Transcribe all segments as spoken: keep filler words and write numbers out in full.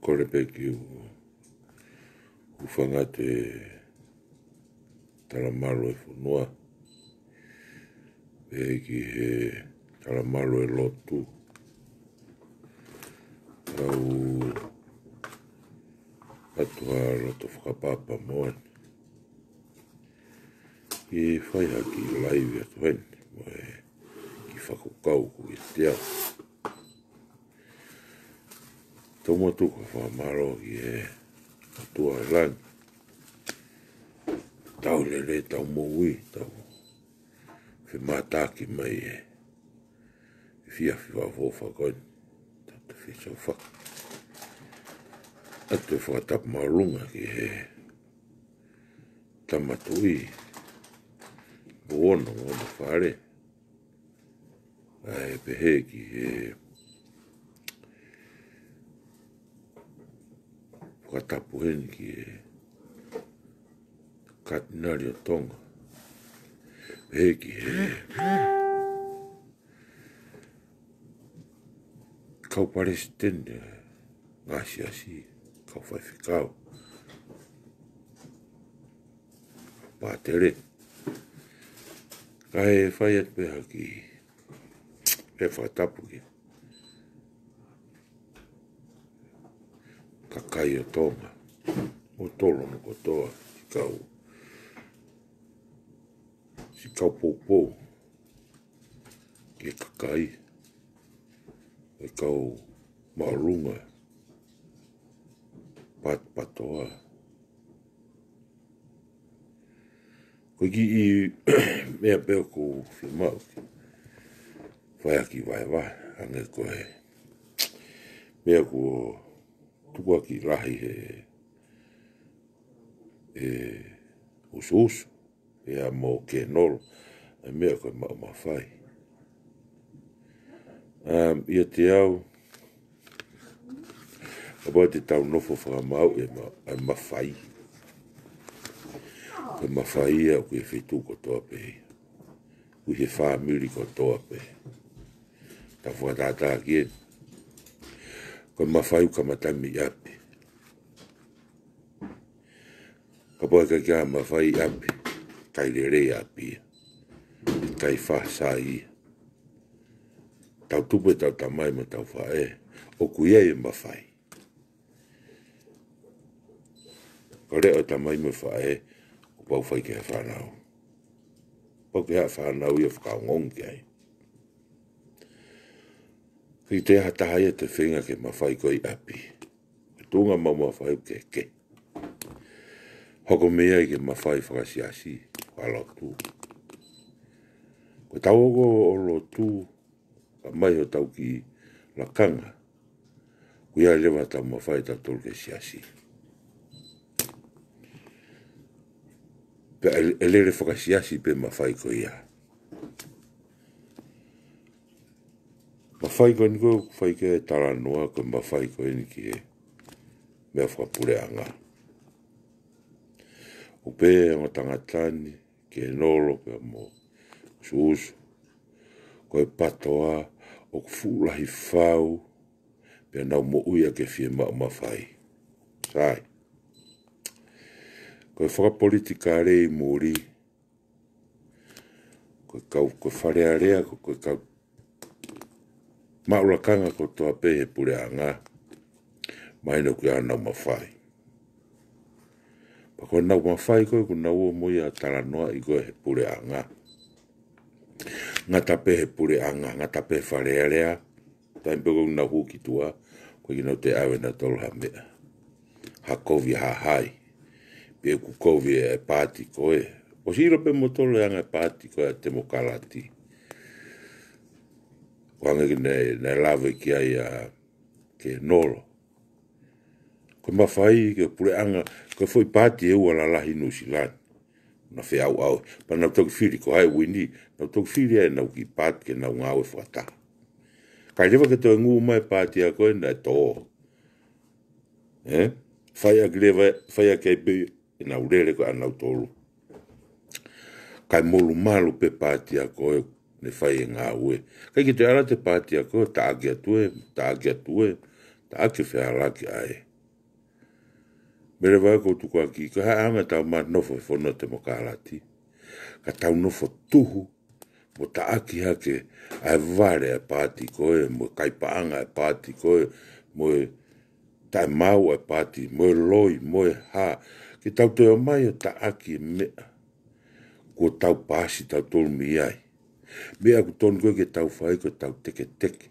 Kole pē ke u hūfanga atu he talamalu ʻo e fonua, pehē ki he talamalu ʻo e lotu. Kau ʻatu ha loto fakapapa moʻoni ke fai ha kiʻi laivi atu heni, mo e kiʻi fakakaukau ko ia te au. Tau motuʻa fakamālō ki he ʻOtua ʻi langi. Tau lele, tau moʻui, tau femātaaki mai he efiafi fakaʻofoʻofa ko eni. Tau toe fie sofa atu e fakatapu māʻolunga ki he Tama Tuʻi, Ono Ono Fale. ʻA e pehē ki he fakatapu heni ki he Katinali ʻo Tonga. Pehē ki he kau palesiteni ngaahi siasi, kau faifekau, pātele. Kae fai atu pē ha kiʻi fakatapu ki he kakai ʻo Tonga, mo tolo mo kotoa, siʻi kau, siʻi kau poupou ki he kakai, e kau māʻolunga, pat-, pātoa. Ko e kiʻi meʻa pē ʻoku fiemaʻu ke fai ha kiʻi vahevahe, hangē ko e meʻa kuo tukuakiʻi lahi he, he usuusu, pea mo Kenolo, ʻa e meʻa ko e maʻu mafai. Um, ʻiate au, kapau te tau nofo fakamaau e ma-, e mafai. Ko e mafai ia ʻoku ʻi he feituʻu kotoa pē. ʻOku ʻi he fāmili kotoa pē. Tau fakatātā ki ai. Ko e mafai ʻoku kamata mei ʻapi. Kapau ʻe ʻikai ke ʻi ai ha mafai ʻi ʻapi, ʻikai lelei ʻapi ia. ʻIkai fāsai ia. Tau tupu ʻetau tamai mo ʻetau faʻē, ʻoku ʻi ai e mafai. Ko e leʻo ʻo e tamai mo e faʻē, kuo pau fai ki he fānau. Pau ke ʻi ai e fānau ia ʻo fakaongoongo ki ai. ʻIkai toe ʻi ai ha taha ia te ne feinga ke mafai ko ē ʻi ʻapi. Ko e tuʻunga maʻu mafai ʻoku kehekehe. Hoko mei ai ke mafai fakasiasi, fakalotu. Ko ʻetau hoko ʻo lotu, ka mai hotau kiʻi lakanga, ʻoku ʻi ai leva ʻetau mafai ʻatautolu ki he siasi. Pea ʻe, ʻe lele fakasiasi pē mafai ko ia. Mafai ko eni ʻoku fai ki ai e talanoa, ko e mafai ko eni ki he meʻa fakapuleʻanga. ʻOku pehē ʻe he ongo tangata ni, Kenolo pea mo Usuusu, ko e pātoa ʻoku fuʻu lahi fau, pea nau moʻui ʻaki e fiemaʻu mafai. Sai. Ko e fakapolitikale ʻi muli, ko e kau, ko e Fale Alea, ko, ko e kau maʻu lakanga kotoa pē he puleʻanga, mahino ʻoku ʻi ai honau mafai. Pea ko honau mafai ko ē ʻoku nau ō mo ia ʻo talanoaʻi ko ē he puleʻanga. Ngata pē he puleʻanga, ngata pē he Fale Alea, taimi pē ʻoku nau hū ki tuʻa, ʻoku ʻikai ke nau toe ʻave ʻe nautolu ha meʻa. Ha kovi ha hai. Pe ʻoku kovi e paati ko ē. ʻOsi ʻilo pē ʻe moutolu e anga e paati ko ē ʻa e Temokalati. ʻO hangē ko ē naʻe, naʻe lave ki ai ʻa Kenolo. Ko e mafai ki he puleʻanga, ko e foʻi paati ʻe ua lalahi ʻi Nuʻusila ni. Naʻe feʻauʻau. Pea nau toki fili ko hai ʻe uini, nau toki fili ai ʻenau kiʻi paati ke nau ngāue fakataha. ʻIkai leva ke toe ngū mai paati ia ko ē naʻe tō. Ē? Fai ʻaki leva, fai ʻaki ai pē ʻenau lele ko ē ʻanautolu. Kae molumalu pē paati ia ko ē ne fai e ngāue. ʻIkai ke toe ʻalu atu e paati ia ko ē, taʻaki atu ē, taʻaki atu ē, taʻaki e fehālaaki ʻa e Pea leva ʻoku ou tukuakiʻi, ko e hā e anga ʻetau maʻu nofo he fonua temokalati? Ka tau nofo tuhu, mo taʻaki hake ʻa e vale ʻa e paati ko ē, mo e kai paʻanga ʻa e paati ko ē, mo e taʻemaau ʻa e paati, mo e loi, mo e hā. Ke tau toe ō mai ʻo taʻaki e meʻa kuo tau paasi tautolu mei ai. Meʻa ʻoku tonu ko ē ke tau fai ko ʻetau teketeke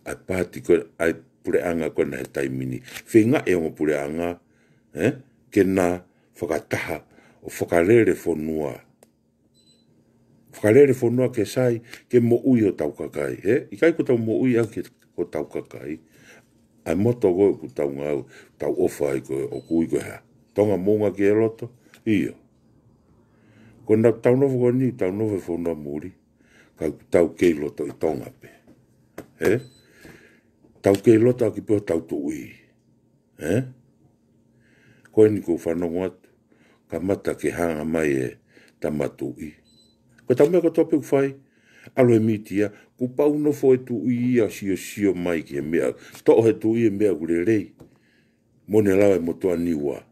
ʻa e paati ko ē, ʻa e puleʻanga ko ena he taimi ni. Feinga e ongo puleʻanga, ē, ke na fakataha ʻo fakalele fonua. Fakalele fonua ke sai, ke moʻui hotau kakai, ē? ʻIkai ko ʻetau moʻui ʻaki hotau kakai. ʻA e moto ko ē ʻoku tau ngāue, tau ʻofa ai ko ē, ʻoku ui ko e hā? Tonga Moʻunga ki he Loto? ʻIo. Ko ʻetau nofo ko eni, tau nofo he fonua muli, ka tau kei loto ʻi Tonga pē. Ē? Tau kei loto ʻaki pē hotau tuʻi. Ē? Ko eni ʻoku ou fanongo atu, kamata ke hanga mai e tama tuʻi. Ko ʻetau meʻa kotoa pē ʻoku fai, ʻalu he mītia, kuo pau nofo e tuʻi ia siosio mai ki he meʻa. Toʻo he tuʻi e meʻa ʻoku lelei. Mo ne lau e motuʻa Niua.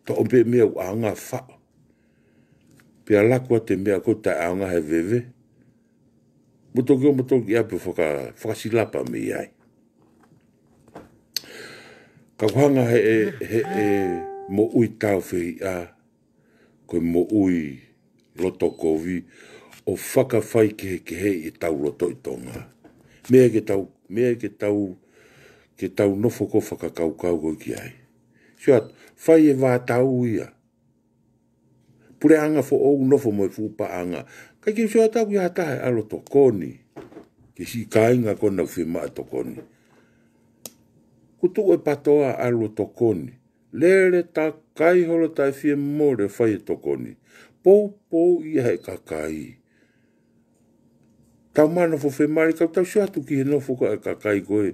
Toʻo pē meʻa ʻoku ʻaonga faʻo. Pea laku atu e meʻa ko ē taʻeʻaonga he veve. Mo toki ō mo toki ʻapi faka-, fakasilapa mei ai. Ka ʻoku hanga he, he, he moʻui tāufehiʻa, ko e moʻui loto kovi, ʻo fakafaikehekeheʻi ʻetau loto ʻi Tonga. Meʻa ke tau, meʻa ke tau, ke tau nofo ko ē fakakaukau ko ē ki ai. Sio atu, fai e vātau ia. Puleʻanga foʻou nofo mo e fuʻu paʻanga. Kae ke sio atu ki ha taha ʻe ʻalu ʻo tokoni. Ki he siʻi kāinga ko ē naʻa nau fiemaʻu tokoni. Kuo tuʻu e PATOA ʻalu ʻo tokoni. Lele takai holo taʻe fie mole fai e tokoni. Poupou ia he kakai. Tau maʻu nofo femālie, ka tau sio atu ki he nofo ko ē ʻa e kakai ko ē.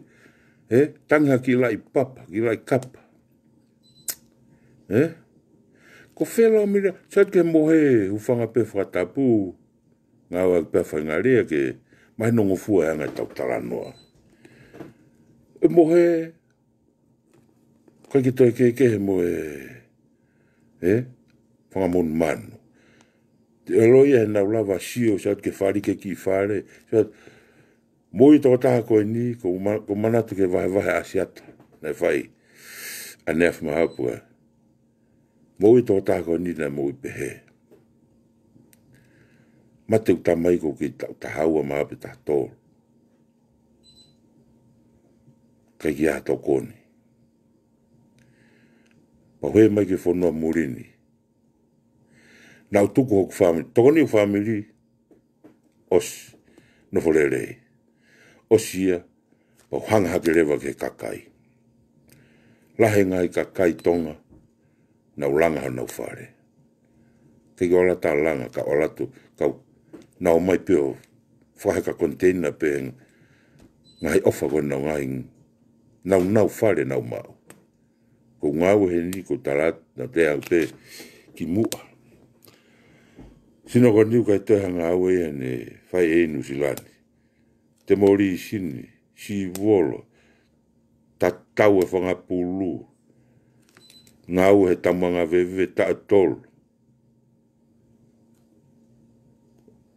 Ē? Tangi ha kiʻi laʻi papa, kiʻi laʻi kapa. Ē? Ko Fela Mila, sio atu ki he mohe, hūfanga pē fakatapu. Ngāueʻaki pē faingamālie ke mahino ngofua e anga ʻetau talanoa. E mohe, ʻikai ke toe kehekehe mo e, ē? Fanga monumanu. Te olo ia he naʻa nau lava sio, sio atu ki he fale, ki he kiʻi fale. Sio atu, moʻui tokotaha ko eni, ʻoku ma-, ʻoku ou manatu ki he vahevahe ʻa Siata. Naʻe fai, ʻaneafi mahapu ē. Moʻui tokotaha ko eni naʻe moʻui pehē. Mate ʻeku tamai ʻoku ou kei taʻu taha ua mahapu taha tolu. ʻIkai ke ʻi ai ha tokoni. Pea u hē mai ki he fonua muli ni. Naʻa ku tuku hoku fāmili, tokoni hoku fāmili, ʻosi, nofo lelei. ʻOsi ia, pea u hanga hake leva ki he kakai. Lahi e ngaahi kakai Tonga, naʻa nau langa honau fale. ʻIkai ke u ala atu ʻo langa, ka u ala atu, ka u, naʻa nau ō mai pē ʻo fakaheka container pē ngaahi ʻofa ko ē naʻa nau ngaahi, naʻa nau fale naʻa nau maʻu. ʻOku ou ngāue heni ʻoku ou tala atu, naʻa te au pē ki muʻa. Sino ko eni ʻoku ʻikai toe ha ngāue ia naʻe fai ʻe Nuʻu Sila ni. Temolīsini, sivolo, tatau e fanga pulu, ngāue he tamuʻanga veve taʻu tolu.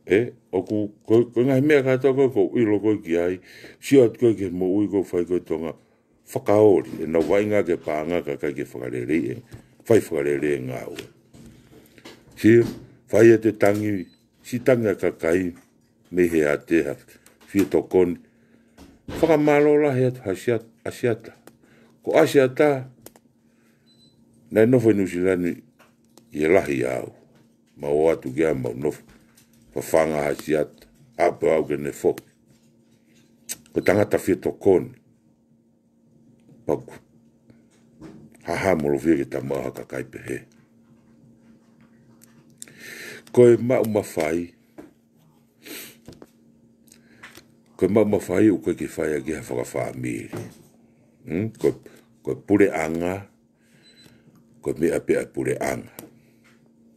Ē, ʻoku, ko, ko e ngaahi meʻa kātoa ko ē ʻoku ou ʻilo ko ē ki ai, sio atu ko ē ki he moʻui ʻoku fai ko ē ʻi Tonga, fakaoli, ʻenau vaʻinga ki he paʻanga ka ʻikai ke fakaleleiʻi, fai fakalelei e ngāue. Sio, fai atu e tangi, siʻi tangi ʻa e kakai, mei he ʻateha, fie tokoni. Fakamālō lahi atu ʻa Siat-, ʻa Siata. Ko ʻAsiata, naʻe nofo ʻi Nuʻu Sila ni ʻi he lahi au. Mau ō atu ki ai mau nofo. Fafanga ʻa Siata. ʻApē au ke ne foki. Ko e tangata fie tokoni. Paku. Haha molo fie ke tama ha kakai pehē. Ko e maʻu mafai. Ko e maʻu mafai ʻoku ʻikai ke fai ʻaki ha fakafāmili. Hmm? Ko, ko e puleʻanga, ko e meʻa pē ʻa e puleʻanga.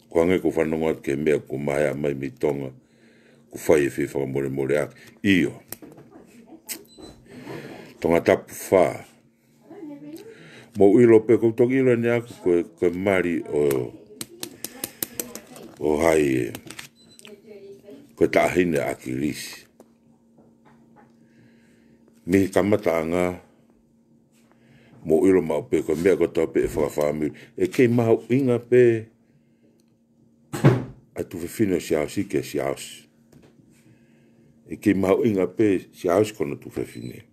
Ko e hangē ko e fanongo atu ki he meʻa ʻoku maea mai mei Tonga, ʻoku fai e fie fakamolemoleʻaki. ʻIo. Tongatapu fā. Mou ʻilo pē, ʻoku ou toki ʻilo ʻeni ʻaʻaku ko e, ko e mali ʻo, ʻo hai ē, ko e taʻahine ʻa ʻAkilisi. Mei he kamataʻanga, mou ʻilo maʻu pē ko e meʻa kotoa pē ʻe fakafāmili. ʻE kei mahuʻinga pē ʻa e tuofefine ʻo Siaosi kia Siaosi. ʻE kei mahuʻinga pē Siaosi ko hono tuofefine.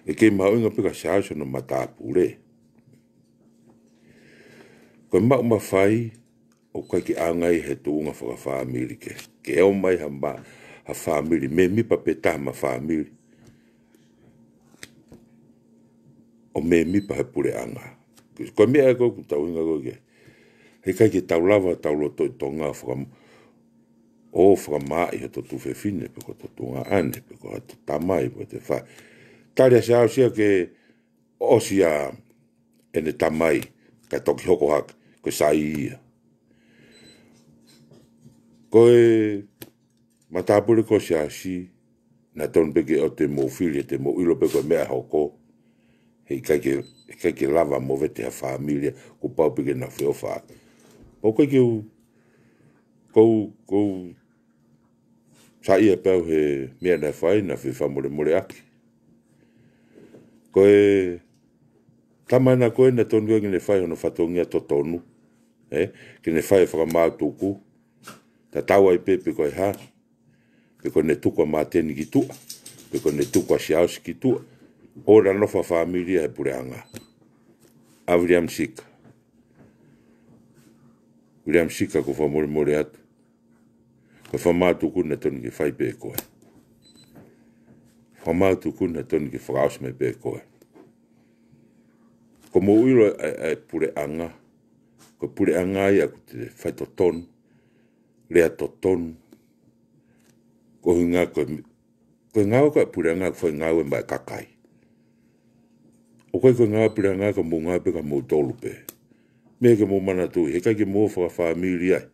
ʻE kei mahuʻinga pē kia Siaosi hono matāpule. Ko e maʻu mafai, ʻoku ʻikai ke ʻaonga ia he tuʻunga fakafāmili ke, ke ʻomai ha ma-, ha fāmili, mēmipa pē taha ma fāmili ʻo mēmipa he puleʻanga. Ko e meʻa ko ē ʻoku tau ʻuhinga ko ē ki ai. Heʻikai ke tau lava tau loto ʻi Tonga faka-, ʻo fakamaaʻi hoto tuofefine, pe ko hoto tuongaʻane, pe ko hoto tamai, pe ko hoto faʻē. Tali ʻa Siaosi ia ke ʻosi ʻa ʻene tamai, kae toki hoko hake, ko e sai ia. Ko e matāpule ko Siaosi, naʻe tonu pē ke ʻoua te mou fili, te mou ʻilo pē ko e meʻa hoko. Heʻikai ke, heʻikai ke lava movete ha fāmili, kuo pau pē ke nau feʻofaʻaki. ʻOku ʻikai ke u, ʻoku ou, ʻoku ou saiʻia pē au he meʻa naʻe fai, naʻe fai fakamolemoleʻaki. Ko e tama ena ko ē naʻe tonu ke ne fai hono fatongia totonu, ē? Ke ne fai e fakamātuku. Tatau ai pē pe ko e hā, pe ko ʻene tuku ʻa Māteni ki tuʻa, pe ko ʻene tuku ʻa Siaosi ki tuʻa, ʻo na nofo fakafāmili ia he puleʻanga. ʻA Viliami Sika. Viliami Sika, ʻoku ou fakamolemole atu. Ko e fakamātuku naʻe tonu ke fai pē ʻe koe. Fakamātuku naʻe tonu ke fakaʻosi mai pē ʻe koe. ʻOku mou ʻilo ʻa e, ʻa e puleʻanga. Ko e puleʻanga ia ʻoku te fai totonu, lea totonu. Ko e ʻuhinga ko e, ko e ngāue ko ē ʻa e puleʻanga ʻoku fai ngāue maʻa e kakai. ʻOku ʻikai ko e ngāue ʻa e puleʻanga ko hoʻomou ngāue pē kia moutolu pē. Meʻa ke mou manatuʻi, heʻikai ke mou fakafāmili ai,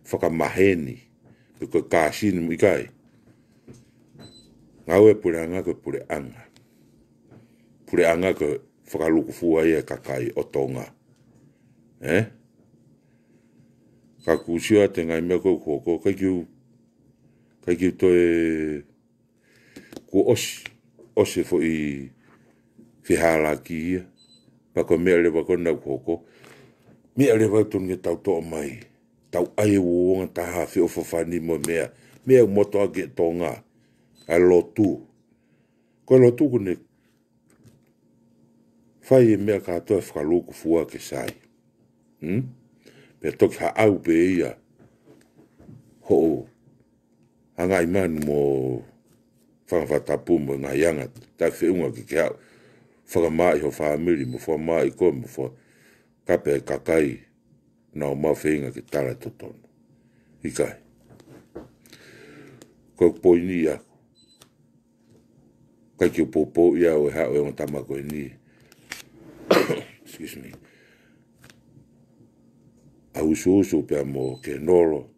fakamaheni, pe ko e kāsini mo e ʻikai. Ngāue ʻa e puleʻanga ko e puleʻanga. Puleʻanga ko e fakalūkufua ia ʻa e kakai ʻo Tonga. Ē? Ka ʻoku ou sio atu he ngaahi meʻa ko ē ʻoku hoko, ʻikai ke u, ʻikai ke u toe, kuo ʻosi, ʻosi e foʻi fehālaaki ia. Pea ko e meʻa leva ko ena ʻoku hoko. Meʻa leva ʻoku tonu ke tau toʻo mai. Tau ʻai e uouangataha, feʻofoʻofani mo e meʻa. Meʻa ʻoku motuʻaki ʻe Tonga. ʻA e lotu. Ko e lotu ʻoku ne fai e meʻa kātoa ʻe fakalūkufua ke sai. Hmm? Pea toki haʻu pē ia hoʻo angaʻi manu mo fanga fakatapu mo e ngaahi anga taʻefeʻunga ke ke haʻu fakamaaʻi ho fāmili mo fakamaaʻi koe mo fa-, kape ʻa e kakai naʻa nau maʻu feinga ke tala totonu. ʻIkai. Ko e poini ia. ʻIkai ke u poupouʻi au ʻe haʻu e ongo tama ko eni. Excuse me. ʻA e usuusu pea mo Kenolo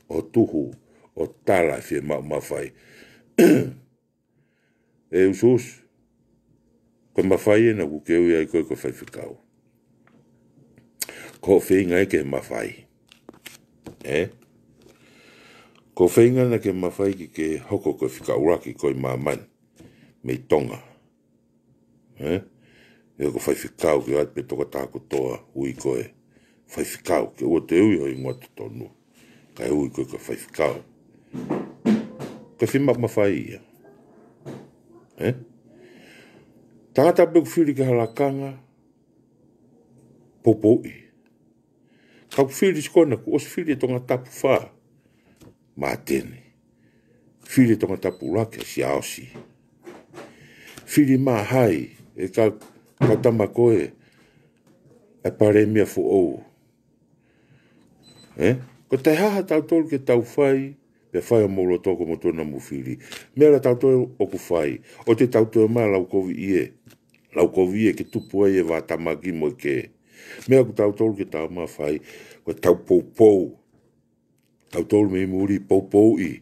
ʻo tuhu ʻo tala e fiemaʻu mafai. ʻE usuusu, ko e mafai ena ʻoku ke ui ai koe ko e faifekau. Ko hoʻo feinga ia ke mafai. Ē? Ko hoʻo feinga ena ke mafai ke ke hoko ko e fika ʻuluaki ko ē ʻi māmani mei Tonga. Ē? ʻE ko e faifekau ke ʻoatu pē tokotaha kotoa ui koe faifekau, ke ʻoua te ui ho hingoa totonu. Kae ui koe ko e faifekau. Ko e fiemaʻu mafai ia. Ē? Tangata pē ʻoku fili ki ha lakanga, poupouʻi. Ka ʻoku fili siʻi ko ena kuo ʻosi fili e Tongatapu fā, Māteni. Fili e Tongatapu ʻuluaki, Siaosi. Fili mai ʻe he kau, kau tama ko ē ʻa e palēmia foʻou. Ē? Ko e taʻehā ha tautolu ke tau fai, pea fai ʻa homou loto ko moutolu naʻa mou fili. Meʻa ʻa tautolu ʻoku fai, ʻoua te tau toe ō mai ʻo laukoviʻi ē. Laukoviʻi ē ke tupu ai e vātamaki mo e kē. Meʻa ʻoku tautolu ke tau ō mai ʻo fai, ko ʻetau poupou. Tautolu mei muli poupouʻi.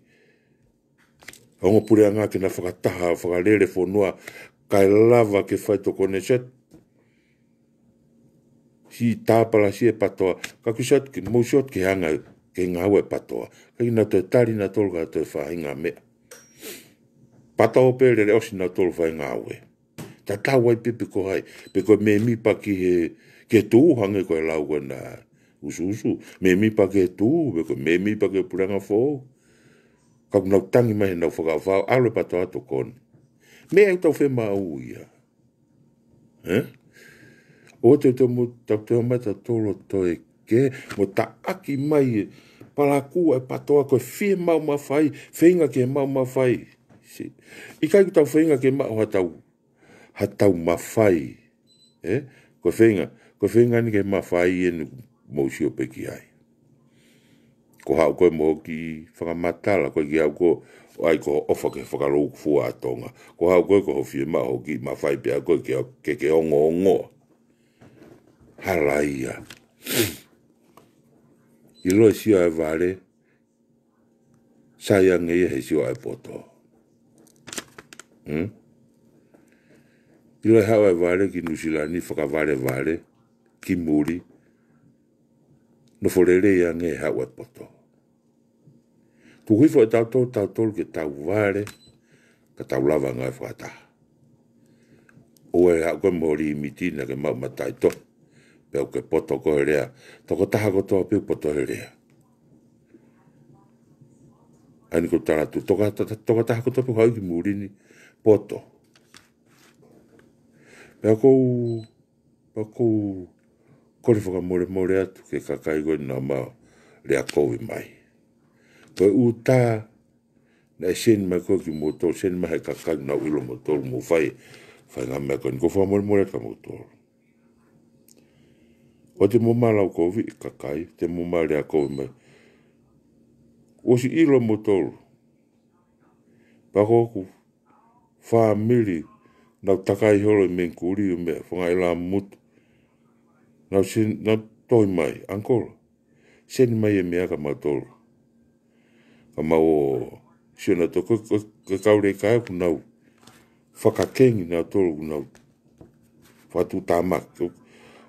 Ongo puleʻanga ke na fakataha, fakalele fonua, Kae lava ke fai tokoni, sio atu. Siʻi tāpalasia e PATOA. Ka ʻoku sio atu ke, mou sio atu ki he anga, ki he ngāue e PATOA. ʻIkai ke nau toe tali nautolu ka toe fai ha ngaahi meʻa. PATOA pē lele ʻosi nautolu fai ngāue. Tatau ai pē pe ko hai. Pe ko e mēmipa ki he, ki he tuʻu hangē ko e lau ko ena ʻusuʻusu. Mēmipa ki he tuʻu, pe ko e mēmipa ki he puleʻanga foʻou. Ka ʻoku nau tangi mai heʻenau fakaʻofoʻofa, ʻalu e PATOA ʻo tokoni. Meʻa ʻoku tau fiemaʻu ia. Ē? ʻOua te tau mo, tau toe mai tautolu ʻo toe ke, mo taʻaki mai e palakū e PATOA ko e fiemaʻu mafai, feinga ke maʻu mafai. Sio, ʻikai ke tau feinga ke maʻu haʻatau, haʻatau mafai. Ē? Ko e feinga, ko e feinga eni ke mafai eni mou sio pē ki ai. Ko haʻu koe mo hoʻo kiʻi fakamatala, ko e kiʻi haʻu ko ē ʻo ʻai ko hoʻo ʻofa ke fakalou fua ʻa Tonga. Ko haʻu koe ko hoʻo fiemaʻu hoʻo kiʻi mafai pea ko ē ke, ke, ke ongoongoa. Hala ia. ʻIlo e sio ʻa e vale, sai ange ia he sio ʻa e poto. Hmm? ʻIlo e haʻu ʻa e vale ki Nuʻusila ni fakavalevale, ki muli, nofo lelei ange he haʻu ʻa e poto. Tuku hifo ʻe tautolu, tautolu ke tau vale, ka tau lava ngāue fakataha. ʻOua ʻe haʻu koe mo e līmiti naʻa ke maʻu mataʻitohi. Pea ʻoku ke poto koe he lea. Tokotaha kotoa pē ʻoku poto he lea. ʻA eni ʻoku ou tala atu, toka-, to-, to-, tokotaha kotoa pē ʻoku haʻu ki muli ni, poto. Pea ʻoku ou, pea ʻoku ou kole fakamolemole atu ki he kakai ko ē naʻa mau lea kovi mai. Ko e ʻuta, naʻe seni mai ko ē kimoutolu, seni mai he kakai naʻa nau ʻilo moutolu, mou fai, fai ngaahi meʻa ko eni, ʻoku ou fakamolemole atu kia moutolu. ʻOua te mou maʻu lau kovi, kakai, te mou maʻu lea kovi mai. ʻOsi ʻilo moutolu. Pea ko hoku fāmili, nau takai holo ʻi Mengikuli ʻo meʻa, fanga ʻi Lāmutu. Nau seni, nau tohi mai, uncle. Seni mai e meʻa kia mautolu. Ka mau ō, sio nautolu, ko, ko, ko e kau leka ʻoku nau fakakengi nautolu, ʻoku nau fakatuʻutāmaki, ʻo,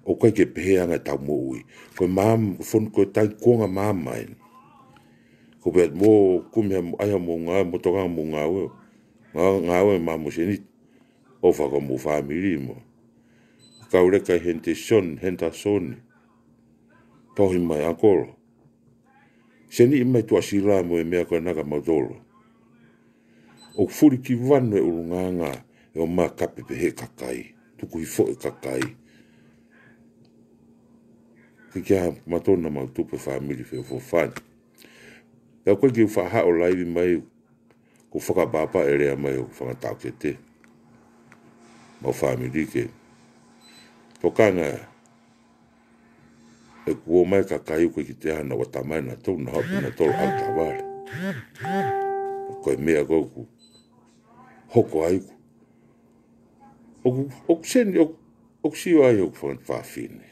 ʻoku ʻikai ke pehē ʻa e anga ʻetau moʻui. Ko e maama, ko e fonu, ko e taimi kuonga maama eni. Ko pea mou kumi ha, ʻai haʻamou ngāue, mo tokanga mo e ngāue. Ngā-, ngāue maama mo seni. ʻOfa ki homou fāmili mo. Kau leka ʻi Henderson, Henderson. Tohi mai, uncle. Seni mai Tuʻasila mo e meʻa ko ena kia mautolu. ʻOku fuli ki vanu e ʻulungaanga ʻo e ʻomai kape pē he kakai. Tuku hifo e kakai. Ke kia mautolu naʻa mau tupu he fāmili feʻofoʻofani. Pea ko e kiʻi faʻa haʻu laivi mai, ʻoku ou fakapapauʻi e lea mai ʻa e fanga taʻokete mo e fāmili ke tokanga he kuo ō mai e kakai ʻoku ʻikai ke toe ʻi ai hano ʻatamai, naʻa tau, naʻa haʻu pē nautolu ʻo ʻalu ki vale. Ko e meʻa ko ē ʻoku hoko ai ʻoku, ʻoku, ʻoku seni, ʻoku, ʻoku sio ai hoku fanga fāfine.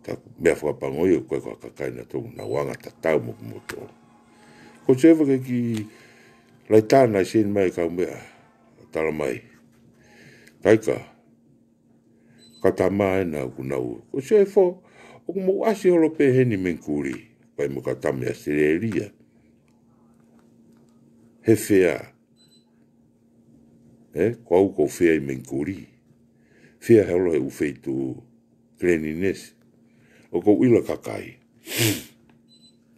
Ka ko e meʻa fakapango ia ko e, ko e kakai naʻa tau, naʻa nau anga tatau mo, mo tō. Ko e sefa ke kiʻi laitana seni mai kau meʻa, tala mai. Kaika, ka tama ena ʻoku nau. Ko e sefo, ʻoku mou ʻasi holo pē heni Mengikuli, pea mo ka tama ʻi ʻAositelēlia. He fea, ē, ko au ʻoku ou fea ʻi Mengikuli. Fea holo he ʻū feituʻu cleanliness. ʻOku ou ʻilo e kakai.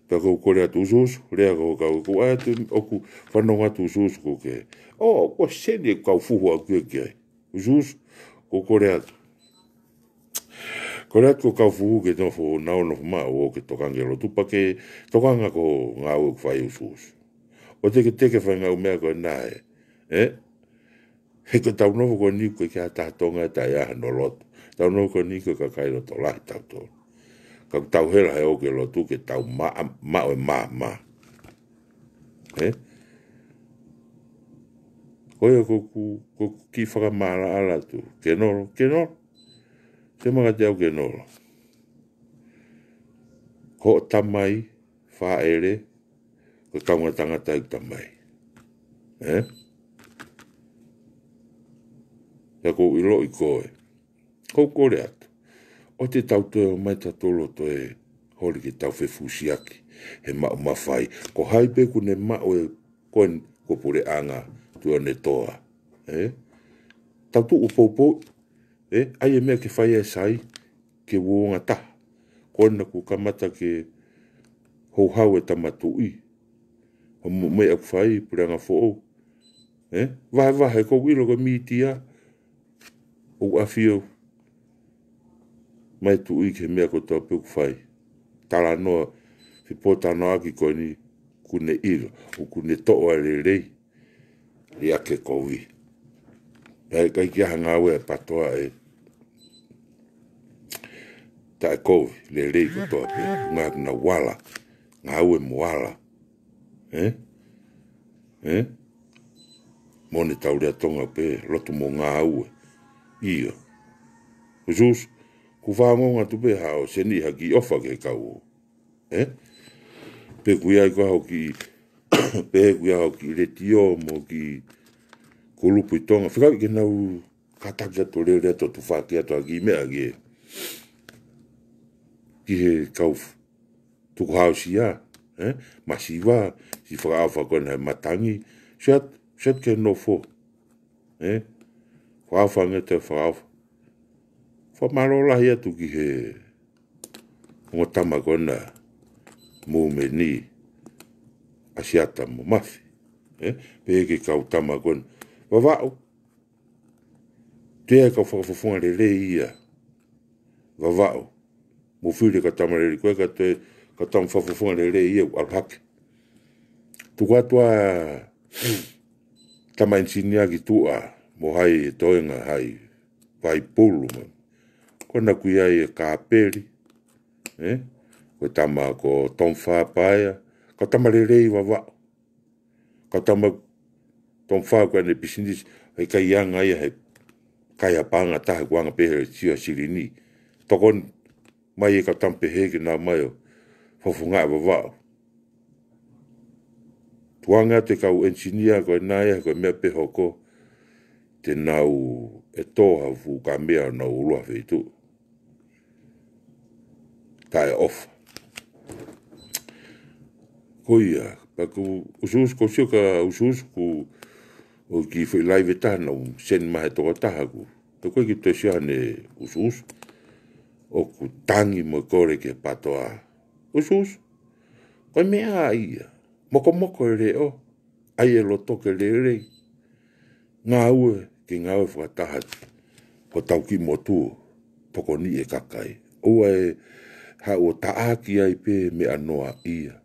Pea ʻoku ou kole atu ʻusuʻusu, lea ko ē kau, ʻoku ou ʻai atu, ʻoku fanongo atu ʻusuʻusu ko ē ke. ʻŌ, ko e seni ʻoku ou fuhu au ki ai. ʻUsuʻusu, ʻoku ou kole atu. Kole atu ki he kau fuhu ke nofo, nau nofo maʻu ʻo ke tokanga ki he lotu pea ke tokanga ki he ngāue ʻoku fai ʻusuʻusu. ʻOua te ke teke fai ngaahi meʻa ko ena ē. Ē? He ko ʻetau nofo ko eni ʻoku ʻikai ke ʻi ai ha taha Tonga ʻe taʻe ʻi ai hano lotu. Tau nofo ko eni ko e kakai loto lahi tautolu. Ka ʻoku tau hela he ʻoku ke lotu ke tau maʻa, maʻu e maama. Ē? Ko ia ko ʻeku, ko ʻeku kiʻi fakamaʻalaʻala atu. Ke nolo, ke nolo. Te maka te au ke nolo. Ko hoʻo tamai, fāʻele, ko e kaungā tangata ʻeku tamai. Ē? Pea ʻoku ou ʻiloʻi koe. ʻOku ou kole atu, ʻoua te tau toe ō mai tautolu ʻo toe holi ke tau fefusiaki he maʻu mafai. Ko hai pē ʻoku ne maʻu e koeni, ko e puleʻanga, tuʻu ʻene toa. Ē? Tau tuʻu ʻo poupou. Ē? ʻAi e meʻa ke fai e sai, ke uouangataha. Ko ena kuo kamata ke houhau e tama tuʻi. Hoʻomo meʻa ʻoku fai, puleʻanga foʻou. Ē? Vahevahe, ʻoku ou ʻilo ko e mītia ʻoku ʻafio mai tuʻi ki he meʻa kotoa pē ʻoku fai. Talanoa, fepōtalanoaʻaki ko eni, ʻoku ne ʻilo, ʻoku ne toʻo ʻa e lelei, liʻaki e kovi. Pea ʻikai ke ʻi ai ha ngāue ʻa e PATOA ʻe taʻekovi, lelei kotoa pē, ngā ngā wala, ngāue mo ala. Ē? Ē? Mo ne tau lea Tonga pē, lotu mo ngāue. ʻIo. Usuusu, ʻoku faʻa ongoongo atu pē haʻo seni ha kiʻi ʻofa ki he kau. Ē? Pe ʻoku ʻi ai ko ha kiʻi, pe ʻoku ʻi ai ha kiʻi letiō mo e kiʻi kulupu ʻi Tonga. Fekauʻi ke nau kātaki atu lele atu ʻo tufaki atu ha kiʻi meʻa ki he, ki he kau f-, tukuhāusia, ē? Masiva, siʻi fakaʻofa ko ena he matangi, sio atu, sio atu ki he nofo, ē? Fakaʻofa ange te fakaʻofa. Fakamālō lahi atu ki he ongo tama ko ena, Mumeni, ʻAsiata mo Mafi, ē? Pehē ki he kau tama ko ena. Vavaʻu, toe ʻi ai e kau fakafofonga lelei ia. Vavaʻu. Mou fili e kau tama lelei, ko e kau toe, kau tama fakafofonga lelei ia ʻoku ʻalu hake. Tuku atu ā e tama ʻenisinia ki tuʻa, mo hai e toenga, hai Vaipulu mo. Ko ena ʻoku ʻi ai e Kapeli, ē? Ko e tama ko Tom Fapaia, kau tama lelei Vavaʻu. Kau tama, Tom Fa ko ʻene pisinisi, ʻikai anga ia he kai ha paʻanga taha, ʻoku anga pē he sio silini. Tokoni mai e kau tama pehē ke nau ō mai ʻo fakafofongaʻi Vavaʻu. Tuku ange atu e kau ʻenisinia ko ena ia, ko e meʻa pē hoko, te nau ʻe tō ha fuʻu kamea ʻo nau ʻulu ha feituʻu. Taʻeʻofa. Ko ia, pea ʻoku usuusu, ʻoku ou sio ka usuusu ʻoku, ʻoku ʻi ai e foʻi laive taha naʻe seni mai he tokotaha ʻoku, ʻoku ʻikai ke u toe sio ʻa ʻene usuusu. ʻOku tangi mo kole ki he PATOA. Usuusu, ko e meʻa ia, mokomoko e leʻo, ʻai e loto ke lelei. Ngāue, ke ngāue fakataha hotau kiʻi motu, tokoniʻi e kakai. ʻOua ʻe haʻu ʻo taʻaki ai pē meʻa noaʻia.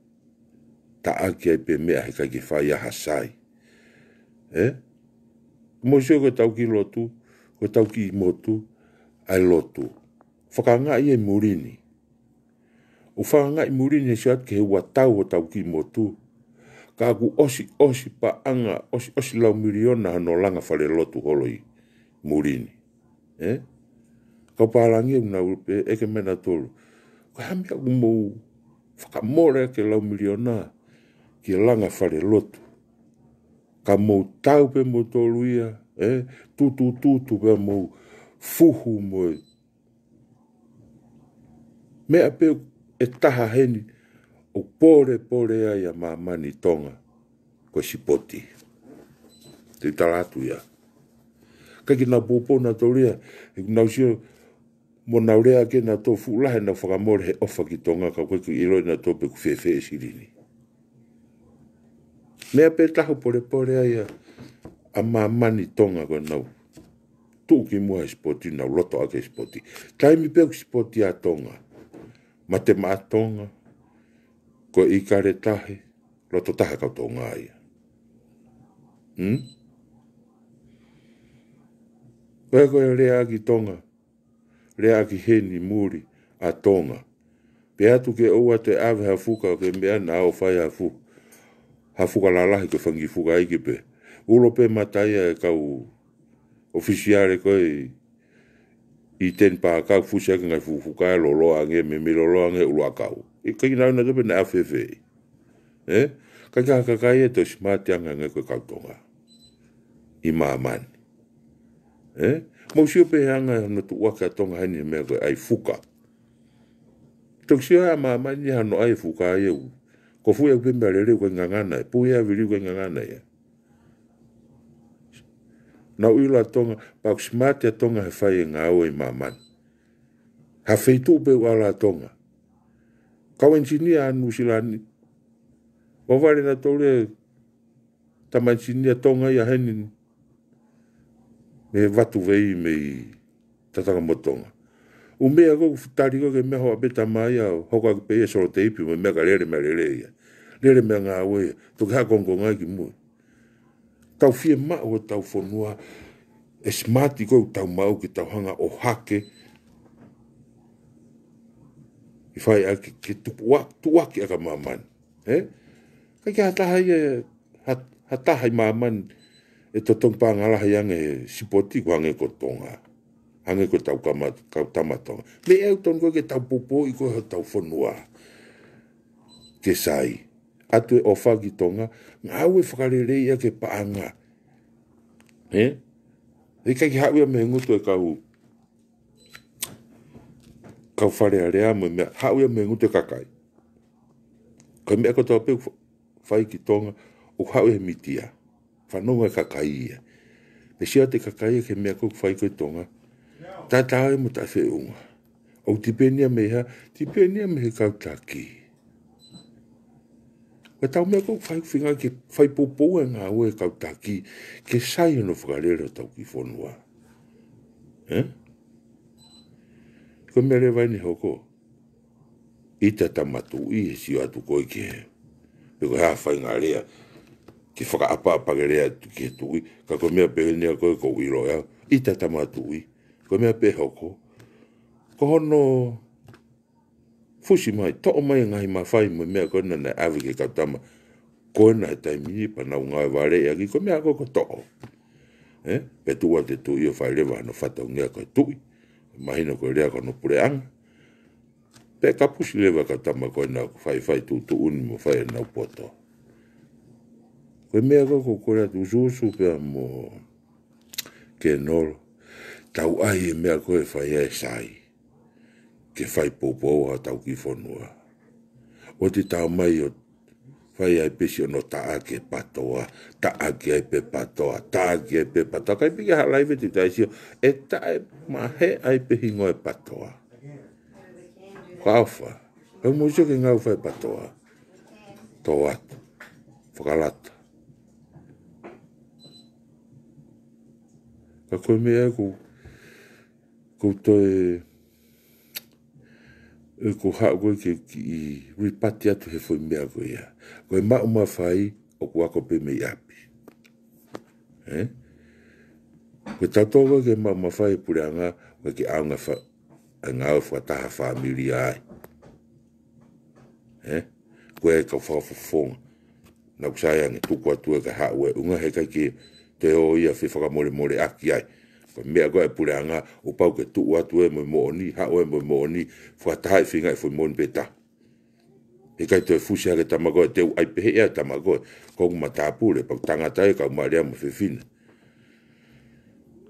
Taʻaki ai pē meʻa he ʻikai ke fai ai ha sai. Ē? Mou sio ko ʻetau kiʻi lotu, ko ʻetau kiʻi motu, ʻa e lotu. Fakaangaʻi e muli ni. ʻOku fakaangaʻi muli ni he sio atu ki he ua tau hotau kiʻi motu. Ka ʻoku ʻosiʻosi paʻanga, ʻosiʻosi lau miliona hono langa falelotu holo ʻi muli ni. Ē? Kau pālangi ʻoku nau pehē, ʻeke mai nautolu, ko e hā e meʻa ʻoku mou fakamole ʻaki e lau miliona ki he langa falelotu. Ka mou tau pē moutolu ia, ē? Tutututu pē mou fuhu mo e meʻa pē ʻe taha heni ʻoku polepole ai ʻa māmani Tonga, ko e sipoti. Te u tala atu ia. ʻIkai ke nau poupou nautolu ia, he ʻoku nau sio mo nau lea ke nau tō fuʻu lahi ʻenau fakamole he ʻofa ki Tonga, ka ʻoku ʻikai ke ʻiloʻi nautolu pe ʻoku fēfē e silini. Meʻa pē taha ʻoku polepole ai ʻa, ʻa māmani Tonga ko ʻenau tuʻu ki muʻa he sipoti, nau loto ʻaki e sipoti. Taimi pē ʻoku sipoti ʻa Tonga, mate maʻa Tonga, ko e ʻikale tahi, loto taha kau Tonga ia. Hmm? Ko e, ko e lea ki Tonga, lea ki heni muli ʻa Tonga. Pea ʻoatu ke ʻoua te ʻave ha fuka ke meʻa naʻa ʻo fai ha fu-, ha fuka lalahi ko e fanga kiʻi fuka ʻeiki pē. Ulo pē mata ia e kau ʻofisiale ko ē ʻi Teni Pākau fusi ʻaki e ngaahi fuka loloa ange, meimei loloa ange ʻulu ʻakau. ʻIkai ke nau ʻilo nautolu pe naʻe ʻafefe. Ē? Ka ʻi ai e kakai ʻe toe simaati ange ange ko e kau Tonga ʻi māmani. Ē? Mou sio pē he anga hono tuʻuaki ʻa Tonga heni he meʻa ko e ʻai fuka. Toki sio ʻa māmani hano ʻai fuka ia ʻoku. Ko fui au pē meʻa lelei ʻoku ʻikai ngangana ia. Pui ʻa vili ʻoku ʻikai ngangana ia. Naʻa ku ʻilo ʻa Tonga, pea ʻoku smart ʻa Tonga he fai e ngāue ʻi māmani. Ha feituʻu pē ʻoku ʻala ʻa Tonga. Kau engineer ʻa Nuʻusila ni. ʻO vale na tole tama engineer Tonga ia heni. Mei Vatuvei mei Tatakamotonga. ʻU meʻa ko e tali ko e ke meʻa hoa pē tama ia, hoko ake pē ia soloteipi, mo e meʻa ka lele meʻa lelei ia. Lele meʻa ngāue ia. Toki hā kongonga ki mui. Tau fiemaʻu ʻo tau fonua, e smart ko e tau maʻu ke tau hanga ʻo hake. ʻI fai ake, ke tuʻuaki, tuʻuaki ʻa māmani. Ē? ʻIkai ke ha taha ia, ha, ha taha ʻi māmani, ʻe totongi pangalahi ange he sipoti ko e hangē ko Tonga. Hangē ko e tau kama, kau tama Tonga. Meʻa ʻoku tonu ko e ke tau poupouʻi ko e tau fonua. Ke sai. ʻAtu e ʻofa ki Tonga, ngāue fakalelei ia ke paʻanga. Ē? ʻIkai ke haʻu ia mei he ngutu e kau, kau Fale Alea mo e meʻa, haʻu ia mei he ngutu e kakai. Ko e meʻa kotoa pē ʻoku fa-, fai ki Tonga, ʻoku haʻu ia he mītia. Fanongo e kakai ia. Pea sio atu e kakai ia ki he meʻa ko e ʻoku fai ko e Tonga. Tatau mo taʻefeʻunga. ʻOku tipeni ia mei hā, tipeni ia mei he kau taki. Ko e tau meʻa ko e ʻoku fai feinga ke fai poupou e ngāue e kau taki, ke sai hono fakalele ʻo tau kiʻi fonua. Ē? Ko e meʻa leva eni hoko. ʻIta tama tuʻi he sio atu ko e ke. Pe ko e hā fainga lea. Ke fakaʻapaʻapa ke lea atu ki he tuʻi. Ka ko e meʻa pehē ni ʻa ko e ʻoku ou ʻilo ʻe au. ʻIta tama tuʻi. Ko e meʻa pē hoko. Ko hono fusi mai, toʻo mai e ngaahi mafai mo e meʻa ko ena naʻe ʻave ki he kau tama. Ko ena he taimi ni pea nau ngāue vale ʻaki ko e meʻa ko e ko toʻo. Ē? Pea tuʻu atu e tuʻi ʻo fai leva hono fatongia ko e tuʻi. Mahino ko e lea ko hono puleʻanga. Pea kapusi leva e kau tama ko ena ʻoku faifai tuʻutuʻuni mo fai ʻenau poto. Ko e meʻa ko e ʻoku ou kole atu usuusu pea mo Kenolo. Tau ʻai e meʻa ko e fai ai e sai. Ke fai poupou ʻa hotau kiʻi fonua. ʻOua te tau mai ʻo fai ai pē siʻono taʻaki e patoa, taʻaki ai pē patoa, taʻaki ai pē patoa. ʻIkai pē ke ha laive te tai sio, ʻe taʻemahe ai pē hingoa e patoa. Ka ʻofa, ʻoku mou sio ki he ngāue fai e patoa. Tō atu, fakalata. Ka ko e meʻa ʻoku, ʻoku toe, ʻoku haʻu ko e ke kiʻi ripati atu he foʻi meʻa ko ia. Ko e maʻu mafai ʻoku ako pē mei ʻapi. Ē? Ko e tautoko ko e ke maʻu mafai e puleʻanga, ko e ke ʻaonga fa-, ʻa e ngāue fakataha fāmili ai. Ē? Ko e kau fakafofonga. Naʻa ku sai ange tuku atu e ka haʻu e ʻunga he ʻikai ke te ō ia fefakamolemoleʻaki ai. Ko e meʻa ko e puleʻanga, ʻoku pau ke tuʻu atu e mo e moʻoni, haʻu e mo e moʻoni, fakataha e feinga e foʻi moʻoni pē taha. ʻIkai toe fusi hake tama ko e te u ʻai pehē ia tama ko e, ko e matāpule, pau tangata e kau mālie mo e fefine.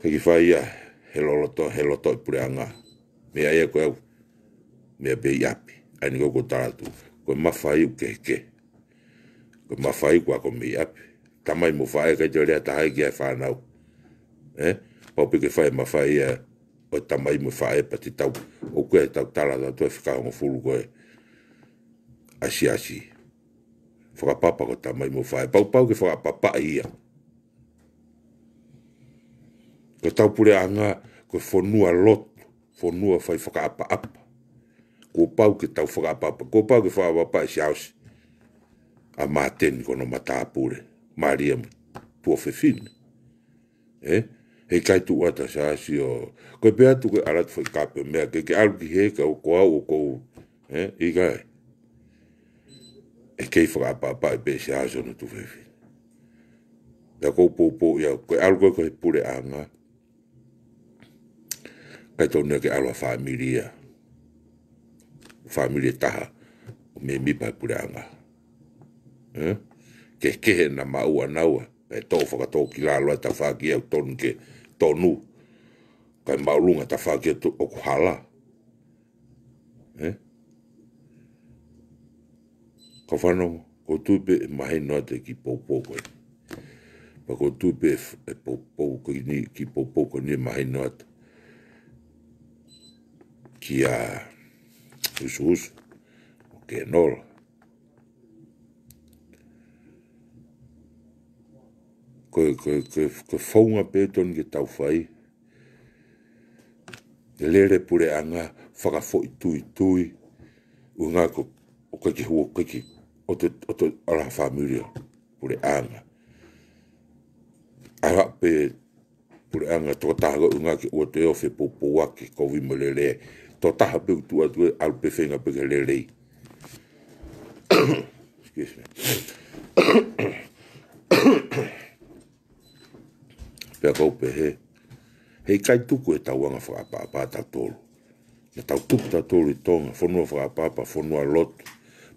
ʻIkai ke fai ia, he loloto, he loto e puleʻanga. Meʻa ia ko e au, meʻa pē ʻi ʻapi. ʻAi ni ko e ʻoku ou tala atu, ko e mafai ʻoku kehekehe. Ko e mafai ʻoku ako mei ʻapi. Tamai mo faʻē ʻikai te lea taha ai ki ai e fānau. Ē? Pau pē ke fai e mafai ia ʻo e tamai mo faʻē pea te tau. ʻOku ʻi ai e tau tala atu e fika hongofulu ko e asiasi. Fakapapa ko e tamai mo faʻē. Pau pau ke fakaʻapaʻapa ia. Ko e tau puleʻanga, ko e fonua lotu, fonua fai fakaʻapaʻapa. Kuo pau ke tau fakaʻapaʻapa, kuo pau ke fakaʻapaʻapa e Siaosi. ʻA Māteni ko hono matāpule, mālie mo e tuofefine. Ē? He ʻikai tuʻu atu ʻa Siaosi ʻo, ko e pehē atu ko e ʻalu atu fai kape meʻa ke, ke ʻalu ki he ka ʻoku ou, ʻoku ou, ē? ʻIkai. ʻE kei fakaʻapaʻapa e pē Siaosi hono tuofefine. Pea ʻoku ou poupou ia, ko e ʻalu ko e ko e puleʻanga. ʻIkai tonu ia ke ʻalu ʻa fāmili ia. Fāmili ʻe taha. ʻO mēmipa he puleʻanga. Ē? Kehekehe ʻena maʻu ʻanaua. Pea tō fakatōkilalo ʻa e tafaʻaki ʻoku tonu ke tonu. kae māʻolunga tafaʻaki atu ʻoku hala. Ē? Ka fanongo, ʻoku ou tui pē ʻe mahino atu e kiʻi poupou ko ē. Pea ʻoku ou tui pē ʻe f-, ʻe poupou ko eni, kiʻi poupou ko eni ʻe mahino atu kia Husuhusu, ʻo Kenola. Ko e, ko e, ko e, ko e founga pē tonu ke tau fai. Ke lele puleʻanga, fakafoʻituitui, ʻuhinga ko, ʻoku ʻikai ke hua, ʻikai ke, ʻoto, ʻoto, ʻalu ha fāmili ʻo puleʻanga. ʻAlu pē puleʻanga tokotaha ko e ʻuhinga ke ʻoua toe ʻo fepoupouaki kovi mo lele. Tokotaha pē ʻoku tuʻu atu ē, ʻalu pē feinga pē ke lelei. Excuse me. Pea ʻoku ou pehē, heʻikai tuku ʻetau anga fakaʻapaʻapa ʻatautolu. Naʻa tau tupu tautolu ʻi Tonga, fonua fakaʻapaʻapa, fonua lotu.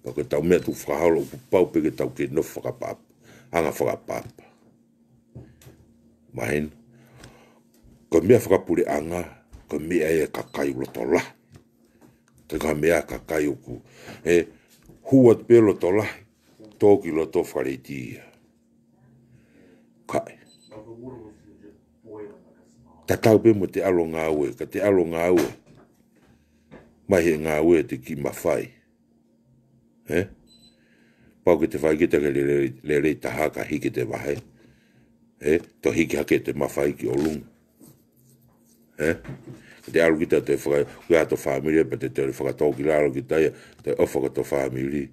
Pea ko ʻetau meʻa tuku fakaholo, ʻoku pau pē ke tau kei nofo fakaʻapaʻapa, anga fakaʻapaʻapa. Mahino. Ko e meʻa fakapuleʻanga, ko e meʻa ia ʻa e kakai loto lahi. Ko e meʻa ʻa e kakai ʻoku, ē, hū atu pē loto lahi, tō ki loto faleiti ia. Kae tatau pē mo ʻete ʻalu ʻo ngāue, ka ʻete ʻalu ʻo ngāue, mai he ngāue ʻete kiʻi mafai. Ē? Pau ke te fai kita ke lele, lele taha ka hiki ʻete vahe. Ē? Toe hiki hake ʻete mafai ki ʻolunga. Ē? Te ʻalu kita ʻo toe faka-, ʻoku ʻi ai hato fāmili pea te toe fakatō ki lalo kita ia, toe ʻofa ki hoto fāmili.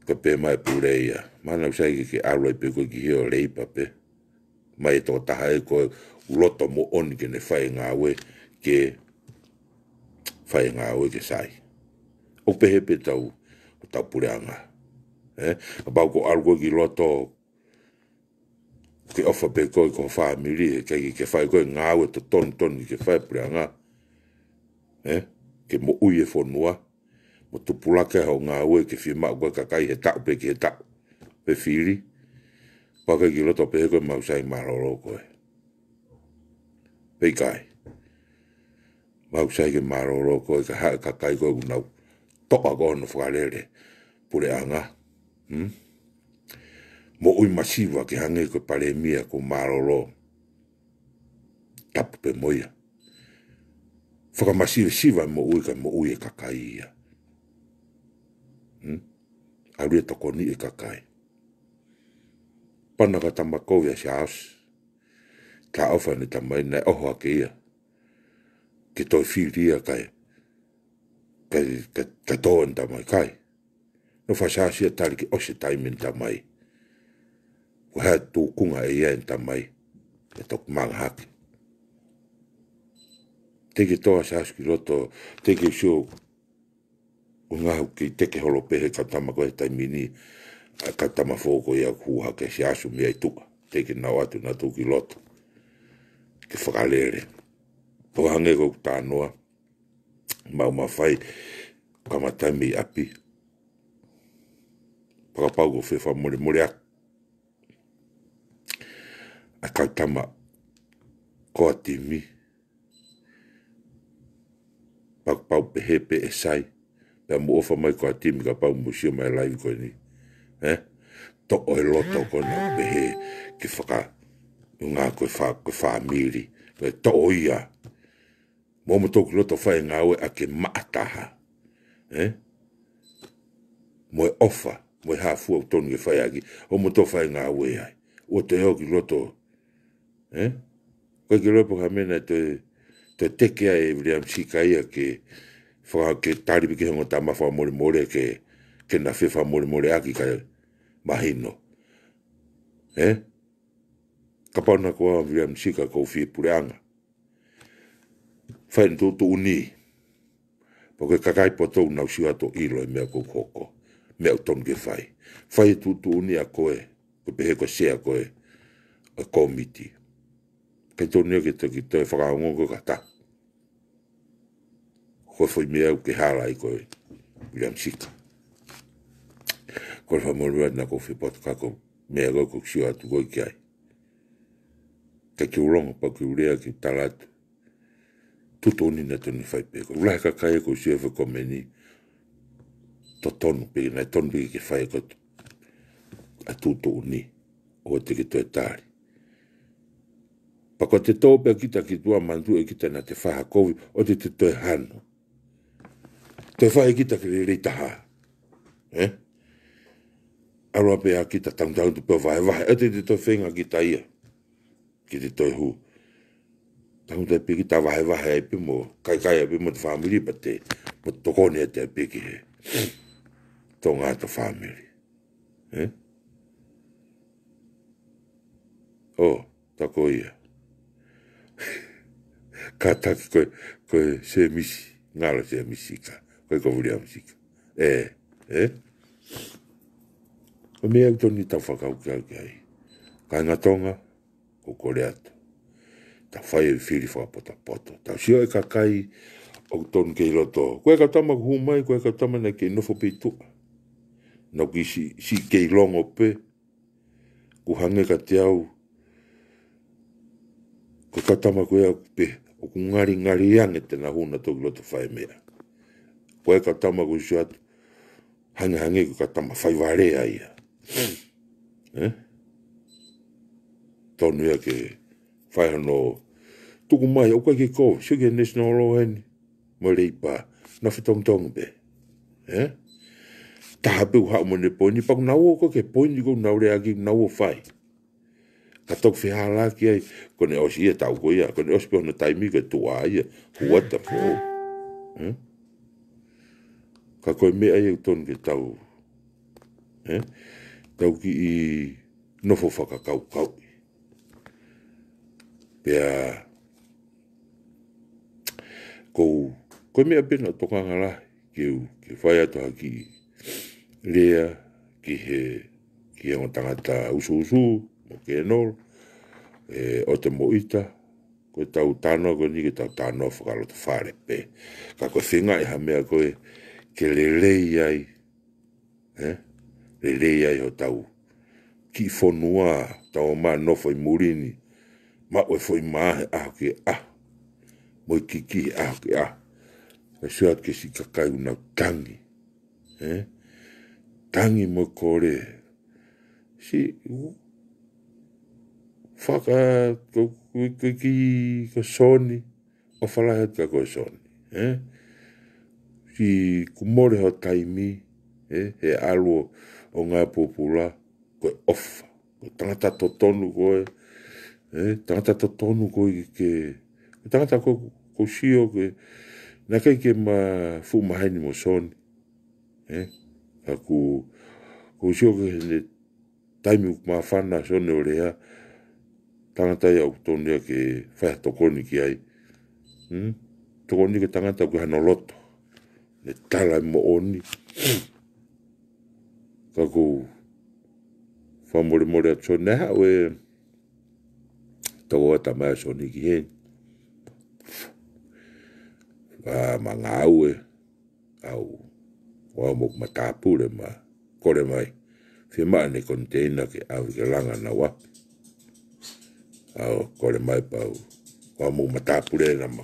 Ka pehē mai e pule ia, mahalo naʻa ku sai ke, ke ʻalu ai pē koe ki hio lei pea pē. Mai e tokotaha ē ko e loto moʻoni ke ne fai e ngāue ke, fai e ngāue ke sai. ʻOku pehē pē ʻetau, ʻetau puleʻanga. Ē? Kapau ʻoku ʻalu koe ki loto ke ʻofa pē koe ki ho fāmili, ʻikai ke, ke fai koe ngāue totonu tonu ke fai puleʻanga. Ē? Ke moʻui e fonua, mo tupulaki hoʻo ngāue ke fiemaʻu koe ʻe he kakai he taʻu pē ki he taʻu. Pea fili, pea ʻikai ke loto pehē koe mau sai mālōlō koe. Pea ʻikai. Mau sai ke mālōlō koe ka haʻu e kakai ko ē ʻoku nau toʻa ko hono fakalele puleʻanga. Hmm? Moʻui masiva ke hangē ko e palēmia ko mālōlō. Tapu pē mo ia. Fakamasivesiva moʻui ka moʻui e kakai ia. Hmm? ʻAlu ia ʻo tokoniʻi e kakai. Pana ka tama kovi ʻa Siaosi. Talaʻofa ʻene tamai naʻe ʻoho hake ia ke toe fili ia kae, kae, kae, kae tō ʻene tamai, ʻikai. Naʻe fai ʻa Siaosi ia ʻo tali ke ʻosi e taimi ʻene tamai. Ko e hā e tūkunga ʻe ʻi ai ʻene tamai ʻe toki manga hake. Teʻeki tō ʻa Siaosi ki loto, teʻeki sio ʻo ngaahi ʻoku kei teke holo pē he kau tama ko ē he taimi ni, ʻa e kau tama foʻou ko ia ʻoku hū hake ʻa Siaosi mei tuʻa. Teʻeki ke nau ʻoatu nautolu ki loto ke fakalele. Pea hangē ko ʻeku talanoa, mau mafai, kamata mei ʻapi. Pea kapau ʻoku ou fie fakamolemoleʻaki ʻa e kau tama ko ē ʻa e timi. Pea kapau pehē pē ʻe sai, pea mou ʻofa mai ko ē ʻa e timi kapau mou sio mai live ko eni. Ē? Toʻo e loto ko ē naʻa ku pehē ke faka-, ʻuhinga ko e fa-, ko e fāmili. Ko e toʻo ia. Mou ō moutolu ki loto ʻo fai e ngāue ʻaki e maʻa taha. Ē? Mo e ʻofa, mo e hā fua ʻoku tonu ke fai ʻaki. Ō moutolu ʻo fai e ngāue ai. ʻOua te ō ki loto. Ē? ʻOku ʻikai ke loi pē ha meʻa naʻe toe, toe teke ai ʻe Viliami Sika ia ke faka-, ke tali pē ki he ongo tama fakamolemole ke, ke na fie fakamolemoleʻaki kae mahino. Ē? Kapau naʻa ko au ʻa Viliami Sika ʻoku ou fie puleʻanga. Fai ʻene tuʻutuʻuni. Pea ko e kakai poto ʻoku nau sio atu ʻo ʻilo e meʻa ʻoku hoko. Meʻa ʻoku tonu ke fai. Fai e tuʻutuʻuni ʻa koe. Ko e pehē ko e sea ko ē ʻo e kōmiti. ʻIkai tonu ia ke toki toe fakaongo koe ki ha taha. Ko e foʻi meʻa ʻoku ke hala ai koe, Viliami Sika. Ko e fakamolemole naʻa ku fie poto ka ko e meʻa ko ē ʻoku ou sio atu ko ē ki ai. Ka ke u longo pea ke u lea ke u tala atu. Tuʻutuʻuni naʻe tonu ke fai pē. Ko e lahi e kakai ko ē ʻoku sio he foʻi komeni. Totonu pē, naʻe tonu pē ke fai ko ē ʻa e tuʻutuʻuni. ʻOua te ke toe tali. Pea ko ʻete tō pē kita ki tuʻa manatuʻi ʻe kita naʻa te fai ha kovi, ʻoua te te toe hanu. Toe fai kita ke lelei taha. Ē? ʻAlu pē ʻa kita tangutangutu pē ʻo vahevahe, ʻoua te te toe feinga kita ia. Ke te toe hū. Tangutu pē kita vahevahe ai pē mo, kaikai ai pē mo ʻete fāmili pea te, mo tokoni atu ai pē ki he Tonga ʻa ʻete fāmili. Ē? ʻŌ, tā ko ia. Kātaki ko e, ko e Sēmisi, ngalo Sēmisi ka. Ko e ko Viliami Sika. Ē, ē? Ko e meʻa ʻoku tonu ke tau fakakaukau ki ai. Kāinga Tonga, ʻoku ou kole atu. Tau fai e fili fakapotopoto. Tau sio e kakai, ʻoku tonu kei loto. Ko e kau tama kuo hū mai, ko e kau tama naʻe kei nofo pē ʻi tuʻa. Naʻa ku siʻi, siʻi kei longo pē, ʻoku hangē kiate au, ko e kau tama ko ia pē, ʻoku ngalingali ange te nau hū nautolu ki loto fai meʻa. Ko e kau tama ko ē ʻoku sio atu, hangehangē ko e kau tama faivalea ia. Ē? Tonu ia ke fai hono tuku mai, ʻoku ʻikai ke kovi, sio ki he National Law heni. Mo e Leipa, nau fetongitongi pē. Ē? Taha pē ʻoku haʻu mo ʻene poini, pea ʻoku nau ō ko ē ki he poini ʻoku nau lea ki ai, nau ō fai. Ka toki fehālaaki ai, ko ʻene ʻosi ia taʻu ko ia, ko ʻene ʻosi pē hono taimi ko e tuʻa ia, what the fuck. Ē? Ka ko e meʻa ia ʻoku tonu ke tau, ē? Tau kiʻi nofo fakakaukauʻi. Pea, ko, ko e meʻa pē naʻe tokanga lahi ke u, ke fai atu ha kiʻi lea ki he, ki he ongo tangata ʻusuʻusu, mo Kenolo, ē, ʻo te mo ʻita, ko e tau talanoa ko eni ke tau talanoa fakalotofale pē. Ka ko e feinga ʻi ha meʻa ko ē ke lelei ai, ē? Lelei ai hotau kiʻi fonua, tau ō mai ʻo nofo ʻi muli ni, maʻu e foʻi mā he ʻaho ki he ʻaho, mo e kiki he ʻaho ki he ʻaho. Ka sio atu ki he siʻi kakai ʻoku nau tangi, ē? Tangi mo kole. Siʻi, u, faka, ko, ko, ko, ki, ko Soni, ʻofa lahi atu kia koe Soni, ē? Siʻi kuo mole ho taimi, ē? He ʻalu ʻo ngāue pōpula, ko e ʻofa. Ko e tangata totonu koe, ē? Tangata totonu koe ke, ke, ko e tangata ko, ko sio ke, naʻe ʻikai ke ma fuʻu maheni mo Soni, ē? Ka ʻoku, ʻoku sio ke ne taimi ʻoku māfana Soni ʻo lea, tangata ia ʻoku tonu ia ke fai ha tokoni ki ai. Hmm? Tokoni ki he tangata ʻoku ʻi hano loto. Ne tala e moʻoni. Ka ʻoku ou fakamolemole atu Soni, naʻe haʻu e tokoua tamai ʻa Soni ki heni. Ka ma ngāue, au, ʻo aʻu mo ʻeku matāpule ma kole mai. Fiemaʻu ʻene koniteina ke ʻave ke langa ʻenau ʻapi. Au, kole mai pea u, ʻo aʻu mo ʻeku matāpule na ma,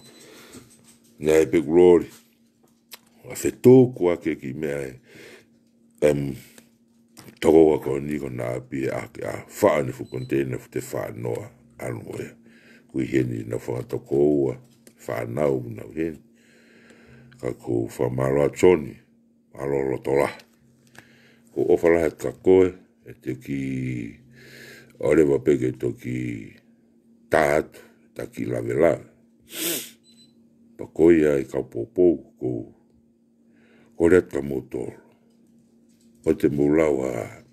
naʻe pē ʻeku loli. ʻA fetuku ake ki meʻa ē. Em, tokoua ko eni ko ʻena ʻapi ʻa ke ʻa faʻa ʻene fuʻu koniteina fuʻu te fanoa anu ē. Kui heni ʻenau fanga tokoua, fānau ʻoku nau heni. Ka ʻoku ou fakamālō atu Soni, mālō loto lahi. ʻOku ou ʻofa lahi atu kia koe, ʻe toki ʻoleva pē ke toki tā atu, tā kiʻi lavelave. Pea ko ia ʻi he kau poupou, ʻoku ou kole atu kia moutolu. ʻOua te mou lau ha,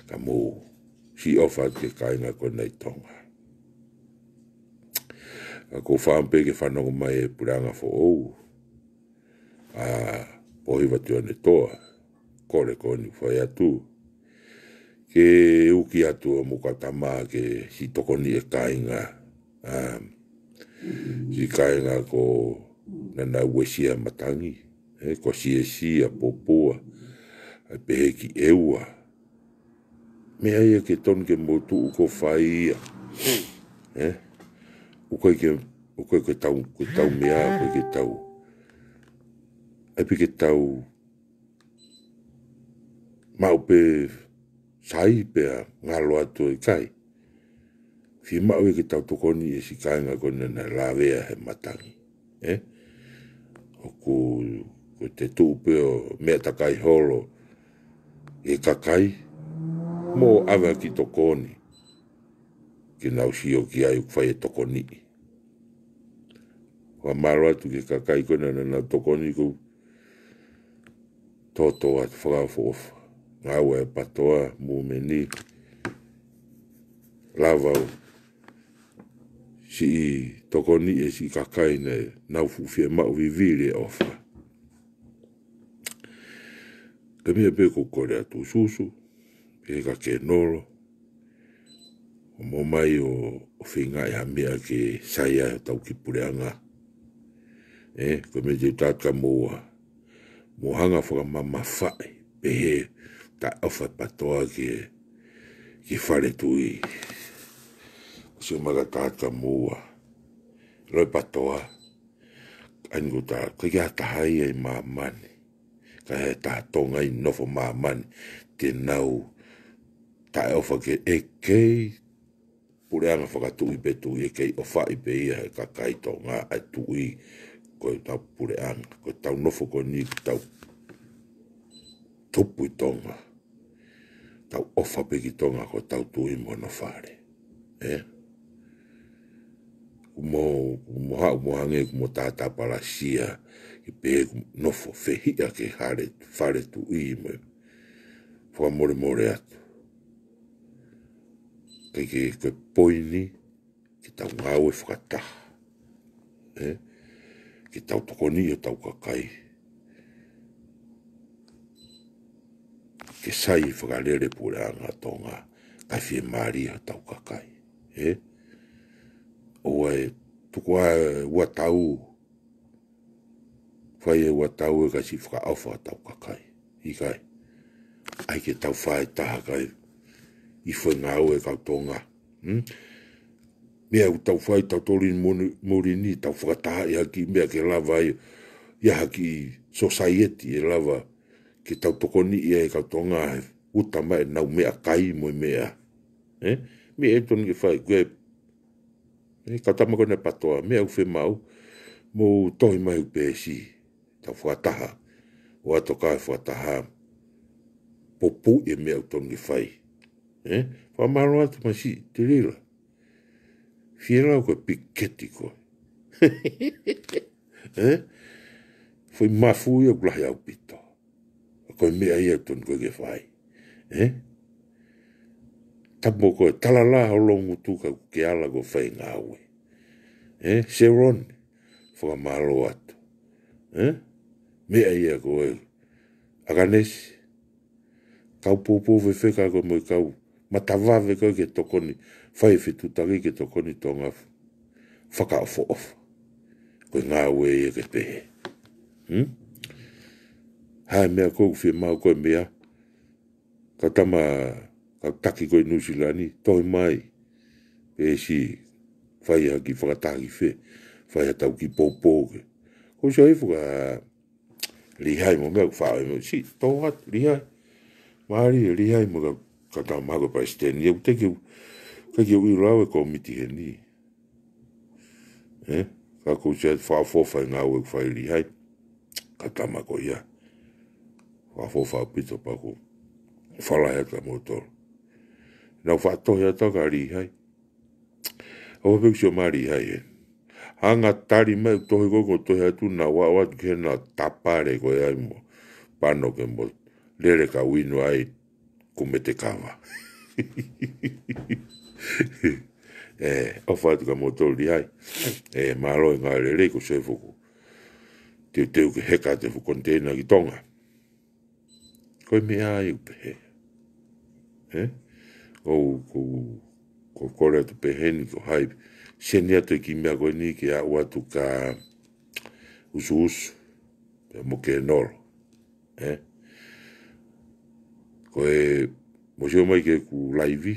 ka mou siʻi ʻofa atu ki he kāinga ko ena ʻi Tonga. Ka ʻoku ou fakaʻamu pē ke fanongo mai e puleʻanga foʻou, ʻa Pōhiva Tionetoa, kole ko eni fai atu. Ke uki atu ʻa mo ka tama ke siʻi tokoni e kāinga. ʻA, siʻi kāinga ko ē naʻa nau uesia matangi, ē, ko Siesi ʻa Popua, ʻa pehē ki ʻEua. Meʻa ia ke tonu ke mou tuʻu ko fai ia. ʻE? ʻOku ʻikai ke, ʻoku ʻikai ke tau, ke tau meʻa, ʻoku ʻikai ke tau. ʻAi pē ke tau maʻu pē sai pea ngalo atu ʻikai. Fiemaʻu ia ke tau tokoniʻi e siʻi kāinga ko ena naʻe lavea he matangi. ʻE? ʻOku, ko te tuʻu pē ʻo meʻa takai holo e kakai, mo ʻave ki tokoni. Ke nau sio ki ai ʻoku fai e tokoniʻi. Fakamālō atu ki he kakai ko ena naʻa nau tokoni ko tōtō atu fakaʻofoʻofa. Ngāue ʻa e PATOA, Mumeni, lava ʻo siʻi tokoniʻi e siʻi kakai naʻa nau fuʻu fiemaʻu vivili e ʻofa. Ka meʻa pē ko e kole atu ʻusuʻusu, pea ka ke nolo, ʻo mou mai ʻo, ʻo feingaʻi ha meʻa ke sai ai hotau kiʻi puleʻanga. ʻE, ko e meʻa te u tala atu kia moua. Mou hanga fakamamafaʻi, pehē, taʻe ʻofa e PATOA ki he, ki he fale tuʻi. ʻOsi ʻomai ka tala atu kia moua. Loi PATOA. ʻAi ni ko e tala, ʻikai ke ʻi ai ha taha ia ʻi māmani. Ka ʻi ai ha taha Tonga ʻi he nofo māmani. Te nau taʻe ʻofa ki he kei puleʻanga fakatuʻi pe tuʻi ʻe kei ʻofaʻi pē ia he kakai Tonga ʻa e tuʻi ko ʻetau puleʻanga. Ko ʻetau nofo ko eni ko ʻetau tupu ʻi Tonga. Tau ʻofa pē ki Tonga ko ʻetau tuʻi mo hono fale. ʻE? Kuo mou, kuo mou haʻu mou hangē kuo mou tātāpalasia, ke pehē kuo mou nofo fehiʻa ki he fale, fale tuʻi mo e fakamolemole atu. Ke, ke, ke poini, ke tau ngāue fakataha. ʻE? Ke tau tokoniʻi hotau kakai. Ke sai fakalele puleʻanga Tonga, kae fiemālie hotau kakai. ʻE? ʻOua ʻe tuku ʻa e ua tau, fai e ua tau ʻe ʻikai siʻi fakaʻofa hotau kakai. ʻIkai. ʻAi ke tau fai taha kae ʻi he ngāue kau Tonga. Hmm? Meʻa ʻoku tau fai tau toli moni-, moli ni, tau fakataha ʻi ha kiʻi meʻa ke lava ai, ʻi ha kiʻi society ʻe lava ke tau tokoniʻi ai kau Tonga he uta mai ʻenau meʻakai mo e meʻa. ʻE? Meʻa ʻe tonu ke fai, ko e, ʻe, kau tama ko ena PATOA, meʻa ʻoku fiemaʻu, mou tohi mai ʻo pēsi, tau fakataha, ʻo ʻato ka fakataha, poupouʻi e meʻa ʻoku tonu ke fai. ʻE? Fakamālō atu Masiʻi Tilila. Fielau ko e piketi koe. ʻE? Foʻi mafu ia ʻoku lahi ʻaupito. Ko e meʻa ia ʻoku tonu koe ke fai. ʻE? Tapu mo koe, talalā ho loungutu ka ke ala ko e fai ngāue. ʻE? Sharon, fakamālō atu. ʻE? Meʻa ia ko e ʻAkanesi, kau poupou fefeka koe mo e kau matavave koe ke tokoni, fai e fetuʻutaki ke tokoni Tonga fakaʻofoʻofa. Ko e ngāue ia ke pehē. Hmm? Ha meʻa ʻoku fiemaʻu ko e meʻa, kau tama, kau taki ko ē Nuʻusila ni, tohi mai, pēsi, fai ha kiʻi fakataha ki fē, fai ha tau kiʻi poupou ke. Ko sia i fuka, Lihai mo meʻa ʻoku faʻo e mo si, tō atu, Lihai. Mālie, Lihai mo ka, ka tau mako palesiteni, ia ʻoku teʻeki, ka ke ui lau e kōmiti heni. ʻE? Ka ko sia faʻo fo fai ngāue ʻoku fai Lihai. Ka tama ko ia. Faʻo fo faʻo pito pako. Fala he ata mo tolo. Nau faʻo tohi atu ka Lihai. ʻO pē ʻoku sio mālie ai ē. Hanga tali mai ʻoku tohi ko ē ʻoku tohi atu naʻa ʻoatu atu ki heʻena tapale ko ē ai mo pano ke mo lele ka uino ai ko mete kava. ʻE, ʻofa atu kia moutolu Lihai. ʻE, mālō e ngāue lelei ko e sefo ko. Teuteu ke heka atu e fuʻu koniteina ki Tonga. Ko e meʻa ia ʻoku pehē. ʻE? ʻOku, ʻoku, ʻoku kole atu pehē ni ko hai. Seni atu e kiʻi meʻa ko eni ke aʻu atu kia Usuusu. Pea mo Kenolo. ʻE? Ko e, mou sio mai ki heʻeku laivi.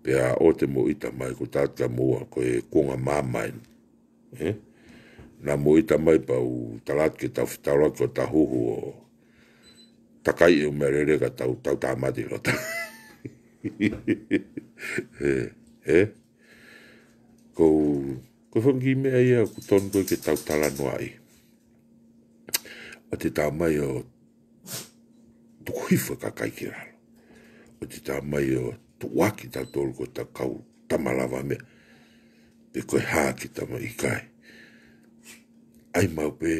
Pea ʻoua te mou ʻita mai, ko tau ʻita mai ko e kuonga māmani. Ē? Naʻa mou ʻita mai pea u tala atu ke tau fetaulaki ʻo tau huhu ʻo takai e meʻalele ka tau, tau tāmate loto. Ē? Ē? Ko, ko e fanga kiʻi meʻa ia ʻoku totonu ko ē ke tau talanoaʻi. ʻOua te tau mai ʻo tuku hifo e kakai ki lalo. ʻOua te tau mai ʻo tuʻuaki tautolu ko e kau tama lavameʻa. Pe ko e hā ke tau mai, ʻikai. ʻAi maʻu pē,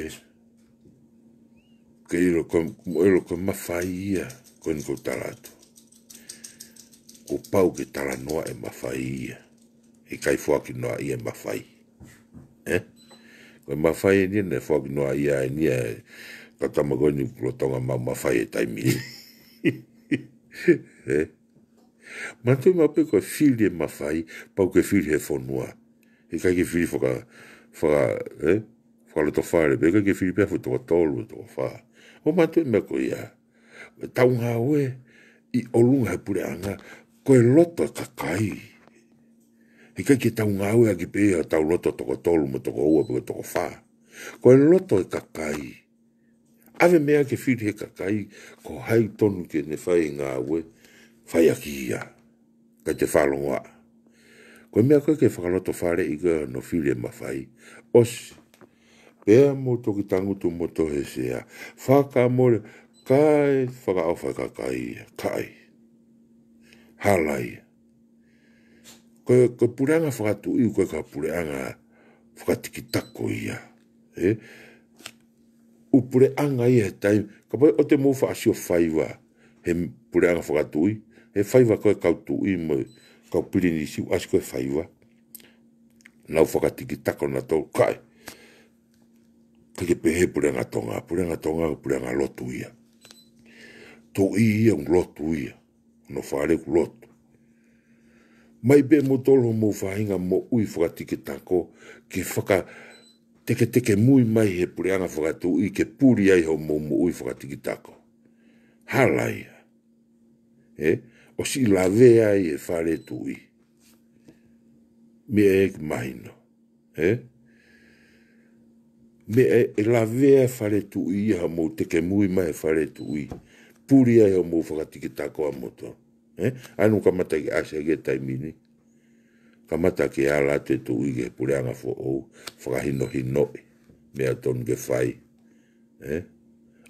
ke ʻilo ko, mo ʻilo ko e mafai ia, ko eni ʻoku ou tala atu. Kuo pau ke talanoa e mafai ia. ʻIkai foaki noaʻia e mafai. Ē? Ko e mafai eni naʻe foaki noaʻia eni ʻe he kau tama ko eni lolotonga ʻemau mafai he taimi ni. Ē? Manatuʻi maʻu pē ko e fili e mafai, pau ke fili he fonua. ʻIkai ke fili faka, faka, ē? Fakalotofale, pea ʻikai ke fili pē he toko tolu, toko fā. ʻO manatuʻi e meʻa ko ia. Tau ngāue ʻi ʻolunga he puleʻanga, ko e loto e kakai. ʻIkai ke tau ngāueʻaki pē ia ʻetau loto toko tolu mo toko ua pe ko e toko fā. Ko e loto e kakai. ʻAve meʻa ke fili he kakai, ko hai tonu ke ne fai e ngāue, fai ʻaki ia. Kae te fakalongoaʻa. Ko e meʻa ko ē ke fakalotofaleʻi ko ē hono fili e mafai. ʻOsi. Pea mou toki tangutu mo tohi e sea. Fakamole, kae fakaʻofa e kakai ia. Kai. Hala ia. Ko e, ko e puleʻanga fakatuʻi, ko e kau puleʻanga fakatikitako ia. Ē? ʻOku puleʻanga ia he taimi, kapau ʻoua te mou faʻa sio faiva he puleʻanga fakatuʻi, he faiva ko e kau tuʻi mo e kau pilinisi ʻoku ʻasi ko e faiva. Nau fakatikitako nautolu, kai. ʻIkai ke pehē puleʻanga Tonga, puleʻanga Tonga, puleʻanga lotu ia. Tuʻi ia, ʻoku lotu ia. Hono fale ʻoku lotu. Mai pē moutolu hoʻomou faʻahinga moʻui fakatikitako, ke fakateketeke mui mai he puleʻanga fakatuʻi, ke puli ai hoʻomou moʻui fakatikitako. Hala ia. Ē? ʻOsi lavea ai e fale tuʻi. Meʻa ʻoku mahino. Ē? Meʻa ʻe lavea e fale tuʻi ia, hoʻomou tekemui mai he fale tuʻi. Puli ai hoʻomou fakatikitako ʻamoutolu. Ē? ʻAi hono kamata ke ʻasi ʻaki e taimi ni. Kamata ke ala atu e tuʻi ki he puleʻanga foʻou. Fakahinohinoʻi. Meʻa tonu ke fai. Ē?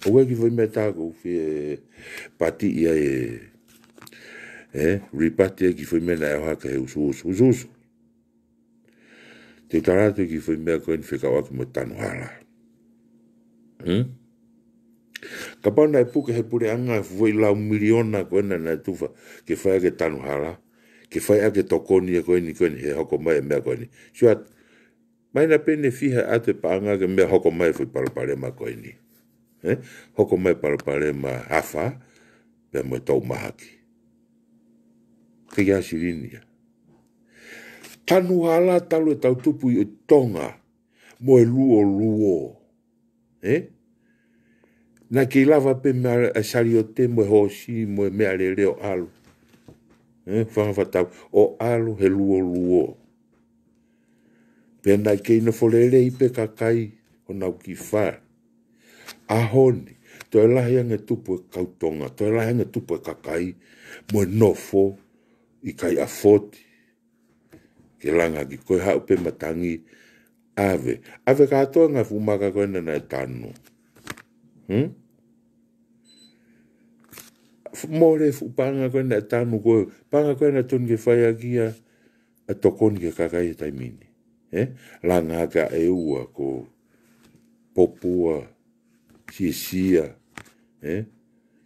ʻOku ʻi ai e kiʻi foʻi meʻa tā ʻoku ou fie pati ia e. Ē? Ripati e kiʻi foʻi meʻa naʻe ʻohake he usuusu. Usuusu. Te u tala atu e kiʻi foʻi meʻa ko eni fekauʻaki mo e tanu hala. Hmm? Kapau naʻe puke he puleʻanga e foʻi lau miliona ko ena naʻe tufa ke fai ʻaki e tanu hala, ke fai ʻaki e tokoni ia ko eni, ko eni he hoko mai e meʻa ko eni. Sio atu, mahino pē naʻe fiha atu e paʻanga ke meʻa hoko mai e foʻi palopalema ko eni. Ē? Hoko mai e palopalema hafa, pea mo e toʻu mahaki. Ke ia silini ia. Tanu hala talu e tau tupu ʻi Tonga mo e luoluo. Ē? Naʻe kei lava pē meʻa e saliote mo e hoosi mo e meʻalele ʻo ʻalu. Ē? Fanga fakatau ʻo ʻalu he luoluo. Pea naʻe kei nofo lelei pē kakai honau kiʻi fale. ʻAho ni, toe lahi ange tupu e kau Tonga, toe lahi ange tupu e kakai, mo e nofo ʻikai ʻafoti. Ke langa ki ko e haʻu pē matangi, ʻave. ʻAve kātoa e ngaahi fuʻu maka ko ena naʻe tanu. Hmm? Fu-, mole fuʻu paʻanga ko ena naʻe tanu ko e, paʻanga ko ena tonu ke fai ʻaki ia, ʻa e tokoni ki he kakai he taimi ni. Ē? Langa ʻaki ʻa e ua ko Popua, Siesia, ē?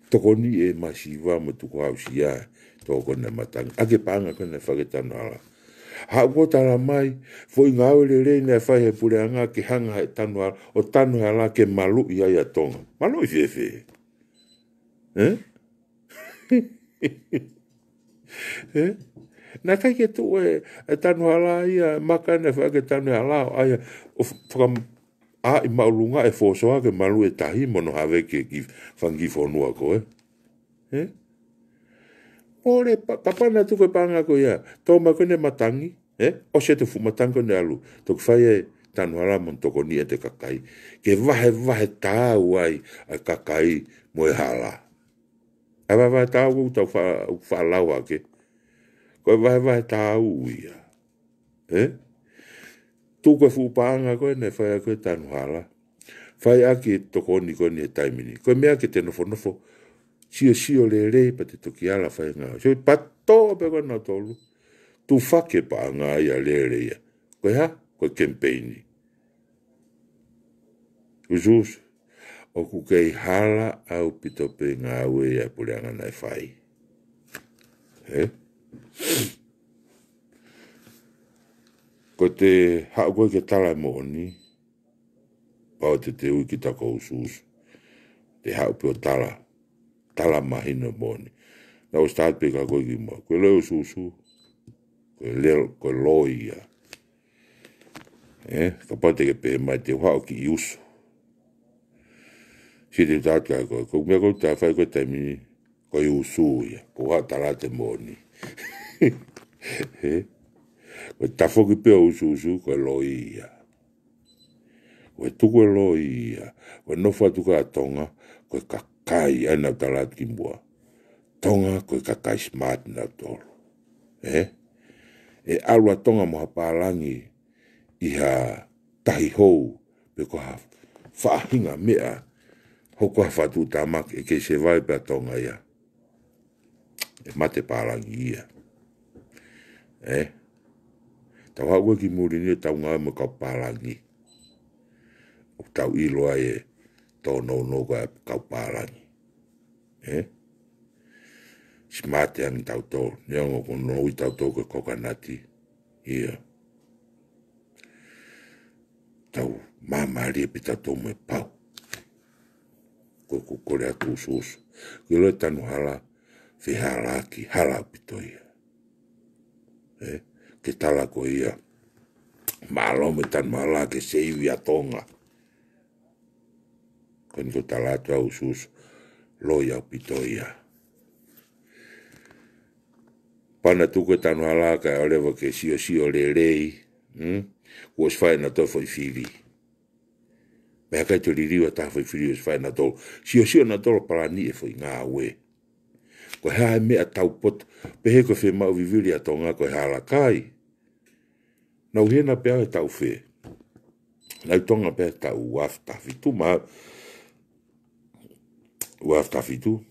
Tokoni e masiva mo tukuhausia, tokoni e matangi. ʻAki e paʻanga ko ena naʻe fai ki he tanu hala. Haʻu ko ē ʻo tala mai, foʻi ngāue lelei naʻe fai he puleʻanga ke hanga he tanu hala, ʻo tanu hala ke maluʻi ai ʻa Tonga. Maluʻi fēfē? Ē? Ē? Naʻe ʻikai ke tuʻu e, e tanu hala ia, maka naʻe fai ki he tanu hala, ʻo ʻai, ʻo faka-, ʻai māʻolunga e fōsoa ke maluʻi e tahi mo hono haveki ki he fanga kiʻi fonua ko ē. Ē? Mole, pa-, kapau naʻe tuku e paʻanga ko ia, tō mai ko ē ʻene matangi, ē? ʻOsi ʻete fuʻu matangi ko ē ʻene ʻalu. Toki fai e tanu hala mo tokoniʻi ʻete kakai. Ke vahevahe taau ai ʻa e kakai mo e hala. ʻA e vahevahe taau ʻoku tau fa-, ʻoku faʻa lau hake. Ko e vahevahe taau ia. Ē? Tuku e fuʻu paʻanga ko ē naʻe fai ʻaki e tanu hala. Fai ʻaki e tokoni ko eni he taimi ni. Ko e meʻa ke te nofonofo. Siosio lelei pea te toki ala fai e ngāue. Sio, patō pē ko ē nautolu. Tufaki e paʻanga ia lele ia. Ko e hā? Ko e kemipeini. Usuusu, ʻoku kei hala ʻaupito pē ngāue ia puleʻanga naʻe fai. Ē? Ko ʻete haʻu ko ē ke tala e moʻoni, pau te te ui kita ko Usuusu. Te haʻu pē ʻo tala, tala mahino moʻoni. Naʻa ʻosi start pē ka ko ē ki muʻa. Ko e loi Usuusu, ko e lel-, ko e loi ia. Ē, kapau te ke pehē mai te u haʻu ki Usu. Sio te u tala atu kia koe, ko e meʻa ko ē ʻoku ta fai ko ē taimi ni, ko e Usu ia, ko e haʻu tala atu e moʻoni. Ē, ko e tafoki pē ʻo Usuusu, ko e loi ia. Ko e tuku e loi ia, ko e nofo atu ko ē ʻa Tonga, ko e kakai, ʻa ia naʻa ku tala atu ki muʻa. Tonga, ko e kakai smart nautolu. Ē? ʻE ʻalu ʻa Tonga mo ha pālangi ʻi ha tahi hou, pe ko ha faʻahinga meʻa, hoko ha faʻa tuʻutāmaki, ʻe kei survive pē ʻa Tonga ia. ʻE mate pālangi ia. Ē? Tau haʻu ko ē ki muli ni ʻo tau ngāue mo e kau pālangi. ʻO tau ʻilo ai e tōnounou ko ē ʻa e kau pālangi. Ē? Smart ange tautolu. Neongo ko e nounou tautolu ko e kokonati. Ia. Tau māmālie pē tautolu mo e pau. Ko ʻeku kole atu Usuusu. Ke loi tanu hala, fehālaaki, hala ʻaupito ia. Ē? Ke tala ko ia. Mālō mo e tanu hala ke save ʻa Tonga. Ko eni ko e tala atu ʻa Usuusu, loi ʻaupito ia. Pea naʻa tuku e tanu hala kae ʻoua leva ke siosio lelei, hmm? Kuo ʻosi fai ʻenautolu e foʻi fili. Meʻa kai te liliu ʻa e taha foʻi fili ʻosi fai ʻenautolu. Siosio ʻenautolu palani e foʻi ngāue. Ko e hā e meʻa tau poto, pehē ko e fiemaʻu vivili ʻa Tonga ko e hala kai. Naʻa ku ʻi hena pē au he taʻu fē. Naʻa ku ʻi Tonga pē he taʻu ua afe taha fitu ma, ua afe taha fitu.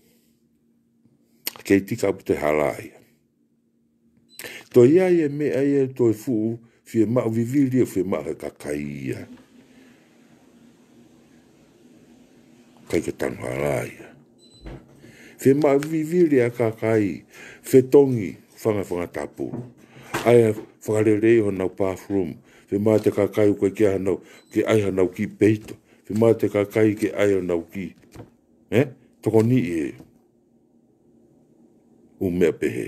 Kei tika ʻaupito e hala ia. Toe ʻi ai e meʻa ia toe fuʻu fiemaʻu vivili ʻo fiemaʻu he kakai ia. ʻIkai ke tanu hala ia. Fiemaʻu vivili ʻa e kakai, fetongi, fanga fanga tapu. ʻAi ha fakalelei honau bathroom. Fiemaʻu ʻe he kakai ʻoku ʻikai ke ʻi ai hanau, ke ʻai hanau kiʻi peito. Fiemaʻu ʻe he kakai ke ʻai honau kiʻi. Ē? Tokoniʻi e ʻū meʻa pehē.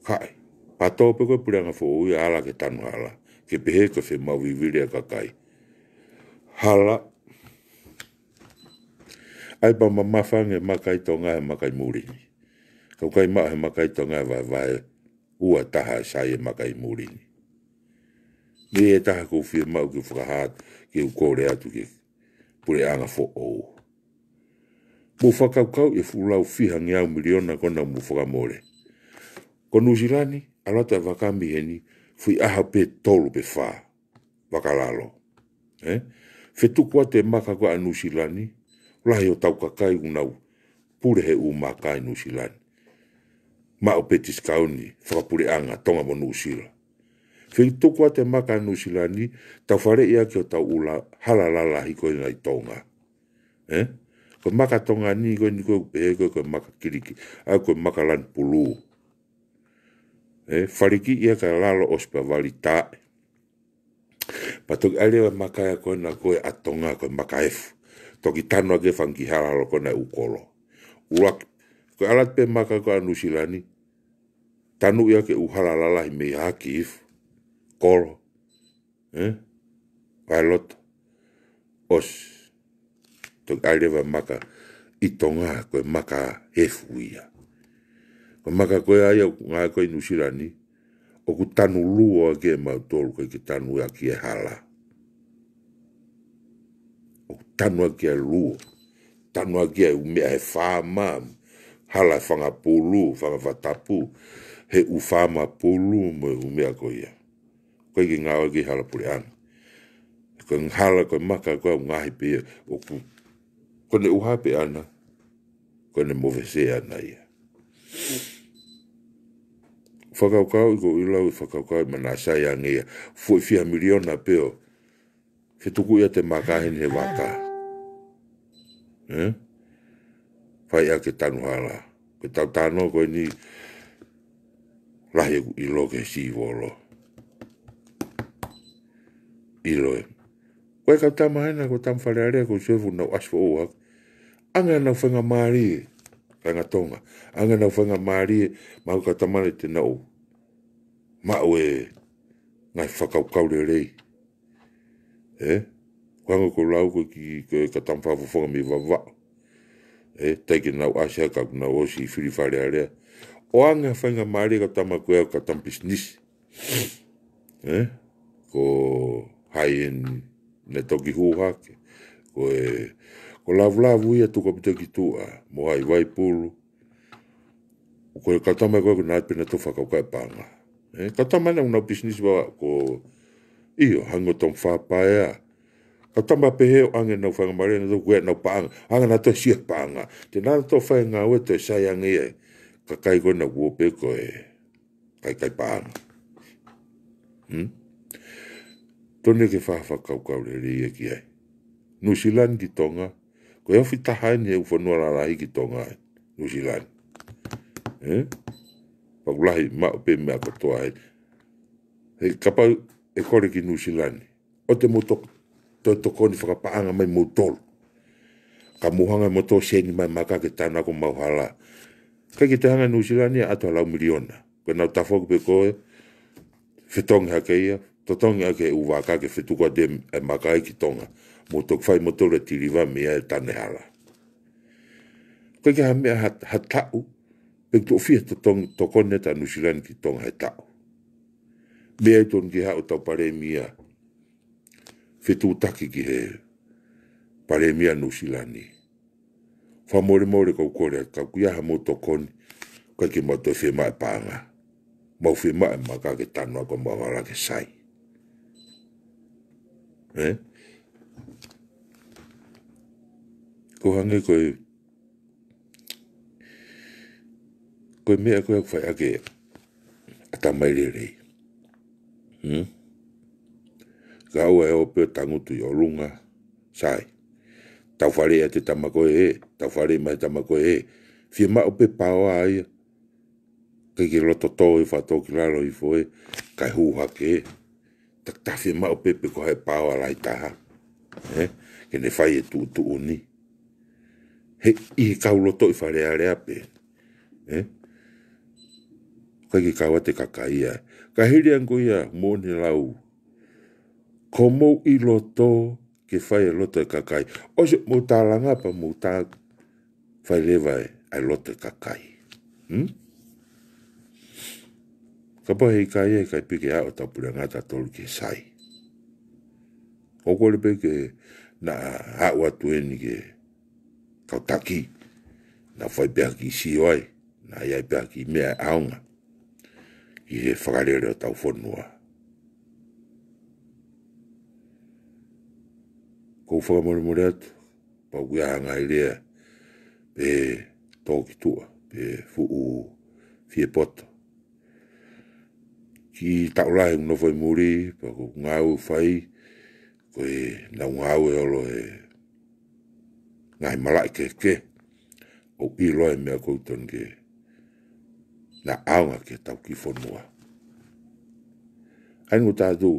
Kae, patō pē ko e puleʻanga foʻou ia ala ke tanu hala. Ke pehē ko e fiemaʻu vivili ʻa e kakai. Hala. ʻAi pea mamafa ange e maka ʻi Tonga he maka ʻi muli ni. Ka ʻoku ʻikai maʻu he maka ʻi Tonga e vahevahe ua taha e sai e maka ʻi muli ni. Mei he taha ʻoku ou fiemaʻu ke u fakahā atu, ke u kole atu ki he puleʻanga foʻou. Mou fakakaukauʻi e fuʻu lau fiha ngeau miliona ko ena mou fakamole. Ko Nuʻusila ni, ʻalu atu e vaka mei heni, foʻi ʻaho pē tolu pe fā. Vakalalo. Ē? Fetuku atu e maka ko ē ʻa Nuʻusila ni, lahi hotau kakai ʻoku nau pule he ʻū maka ʻi Nuʻusila ni. Maʻu pē tisikauni, fakapuleʻanga, Tonga mo Nuʻusila. Fetuku atu e maka ʻa Nuʻusila ni, tau faleʻi ʻaki hotau ʻū la-, hala lalahi ko ena ʻi Tonga. Ē? Ko e maka Tonga ni, ko eni ko ē ʻoku pehē ko ē, ko e maka kiliki, ʻa ia ko e maka lanu pulū. Ē? Faleʻi ia ki lalo ʻosi pea vali taʻe. Pea toki ʻai leva e maka ia ko ena ko ē ʻa Tonga ko e maka efu. Toki tanu ʻaki e fanga kiʻi hala lalo ko ena ʻū kolo. ʻUluaki, ko e ʻalu atu pē maka ko ē ʻa Nuʻusila ni. Tanu ia ki he ʻū hala lalahi mei haki ifu. Kolo. Ē? Vailoto. ʻOsi. Toki ʻai leva e maka ʻi Tonga, ko e maka efu ia. Ko e maka ko ia ʻoku ngāue ko ē ʻi Nuʻusila ni, ʻoku tanu luo ʻaki ʻe mautolu, ʻikai ke tanu ʻaki e hala. ʻOku tanu ʻaki e luo. Tanu ʻaki e ʻū meʻa he faama, hala he fanga pulu, fanga fakatapu, he ʻū faama pulu mo e ʻū meʻa ko ia. ʻIkai ke ngāue ʻaki e hala puleʻanga. Ko e hala ko e maka ko ē ʻoku ngaohi pē ia, ʻoku, ko ʻene ʻuha pē ʻana, ko ʻene movese ʻana ia. Fakakaukau ʻi ko ʻilo ʻi fakakaukau ʻi mana sai ange ia. Foʻi fiha miliona pē ʻo fetuku ia ʻe he maka heni he vaka. Eh? Fai ʻaki e tanu hala. Ko e tau tano ko eni lahi ʻeku ʻilo ki he sivolo. ʻIlo ē. Ko e kau tama hena, ko e tama Fale Alea, ko Sefu nau ʻasi foʻou hake. Ange ʻenau faingamālie, kāinga Tonga. Ange ʻenau faingamālie, maʻu kau tama lelei te nau maʻu e ngaahi fakakaukau lelei. Eh? Ko e hangē ko e lau ko ē ki he kau tama fakafofonga mei Vavaʻu. Eh, ʻikai ke nau ʻasi hake ka nau ʻosi fili Fale Alea. ʻOange ha faingamālie kau tama ko ē kau tama pisinisi. Eh? Ko hai eni naʻe toki hū hake. Ko e, ko Lavulavu ia Tuʻapito ki tuʻa, mo hai Vaipulu. Ko e kau tama ko ē ʻoku nau pehē naʻa nau fakakaukau e paʻanga. Eh, kau tama naʻa nau pisinisi ʻa ko ʻio, hangē ko Tom Fapaea. Kau tama pehē ʻoange ʻenau faingamālie naʻa nau ʻoange ʻenau paʻanga. Hanga naʻa nau sio he paʻanga. Te nau toe fai e ngāue toe sai ange ia. Kakai ko ē naʻa nau pehē ko e kakai paʻanga. Hmm? Tonu ke fai ha fakakaukau lelei ia ki ai. Nuʻusila ni ki Tonga. Ko e ofi taha eni he ʻū fonua lalahi ki Tonga. Nuʻusila ni. Eh? Pea ʻoku lahi maʻu pē meʻa kotoa ē. He kapau ʻe kole ki Nuʻusila ni, ʻoua te mou to-, toe tokoni fakapaʻanga mai moutolu. Ka mou hanga ʻe moutolu ʻo seni mai maka ke tanu ʻaki homau hala. ʻIkai ke toe hanga Nuʻusila ni ʻo ʻatu ha lau miliona. Ko ʻenau tafoki pē ko e fetongi hake ia, totongi hake ʻū vaka ke fetuku atu e maka ia ki Tonga. Mou toki fai moutolu e tiliva mei ai e tanu e hala. ʻIkai ke ha meʻa ha, ha taʻu, pe ʻoku toe fiha totongi, tokoni atu ʻa Nuʻusila ni ki Tonga he taʻu. Meʻa ia tonu ke haʻu ʻetau palēmia fetuʻutaki ki he palēmia Nuʻusila ni. Fakamolemole kau kole atu ka ʻoku ʻi ai haʻamou tokoni, ʻikai ke mau toe fiemaʻu e paʻanga. Mau fiemaʻu e maka ke tanu ʻaki homau hala ke sai. Eh? Ko e hangē ko e Ko e meʻa ko ē ʻoku fai ʻaki e ʻatamai lelei. Hmm? Ka ʻoua ʻe ō pē ʻo tangutu ʻi ʻolunga, sai. Tau faleʻi ʻa e tama ko ē, tau faleʻi mai e tama ko ē. Fiemaʻu pē paoa ia. ʻIkai ke loto tō ʻi fato ki lalo ʻi foe, kae hū hake. Takitaha fiemaʻu pē pe ko hai e paoa lahi taha. Eh? Ke ne fai e tuʻutuʻuni. He ʻi he kau loto ʻi Fale Alea pē. Eh? ʻIkai ke kau atu e kakai ia. Ka hili ange ko ia, moʻoni e lau. Ko mou ʻi loto ke fai e loto e kakai. ʻOsi mou tālanga pea mou tā fai leva e, ʻa e loto e kakai. Hmm? Kapau heʻikai ia, ʻikai pē ke aʻu ʻetau puleʻanga ʻatautolu ki he sai. ʻOku ou kole pē ke na aʻu atu eni ki he kau taki. Na fai pē ha kiʻi sio ai. Na ʻi ai pē ha kiʻi meʻa ʻaonga ki he fakalele ʻo hotau fonua. ʻOku ou fakamolemole atu, pea ʻoku ʻi ai ha ngaahi lea, pe tō ki tuʻa, pe fuʻu fiepoto. Kiʻi taʻu lahi ʻoku nofo ʻi muli, pea ko e ngāue ʻoku fai, ko ʻenau ngāue holo he ngaahi malaʻe kehekehe, ʻoku ʻiloa e meʻa ʻoku totonu ke na ʻaonga ki hotau kiʻi fonua. ʻA ia ʻoku taʻutu,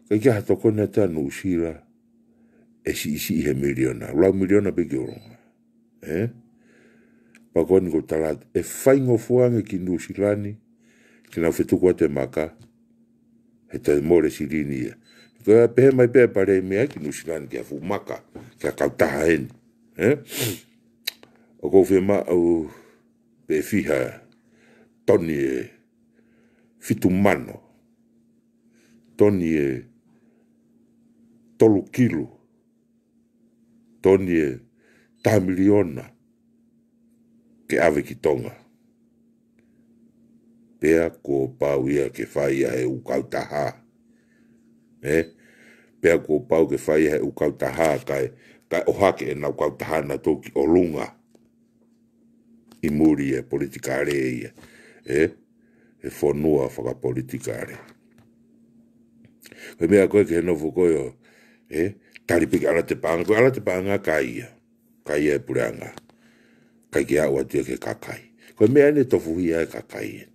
ʻikai ke ʻi ai ha tokoni ʻa Nuʻusila, ʻe siʻisiʻi he miliona, lau miliona pē ki ʻolunga. Eh? Pea ko eni ʻoku ou tala atu, ʻe faingofua ange ki Nuʻusila ni, ke nau fetuku atu e maka, he toe mole silini ia. Ko e pehē mai pē ʻa e palēmia ki Nuʻusila ni ki ha fuʻu maka, ki ha kautaha eni. Eh? ʻOku ou fiemaʻu pē ʻe fiha toni ʻe fitu mano, toni ʻe tolu kilu, toni ʻe taha miliona ke ʻave ki Tonga. Pea kuo pau ia ke fai ia he ʻū kautaha. Ē? Pea kuo pau ke fai ia he ʻū kautaha, kae, kae ʻohake ʻenau kautaha naʻa nau tō ki ʻolunga ʻi muli e politikale ia. Ē? He fonua fakapolitikale. Ko e meʻa ko ē ke nofo ko ē ʻo, ē? Tali pē ki ʻAlā Te Paʻanga, ko ʻAlā Te Paʻanga kai ia. Kai ia e puleʻanga. ʻIkai ke aʻu atu ia ki he kakai. Ko e meʻa eni ʻe tofuhia ai e kakai ē.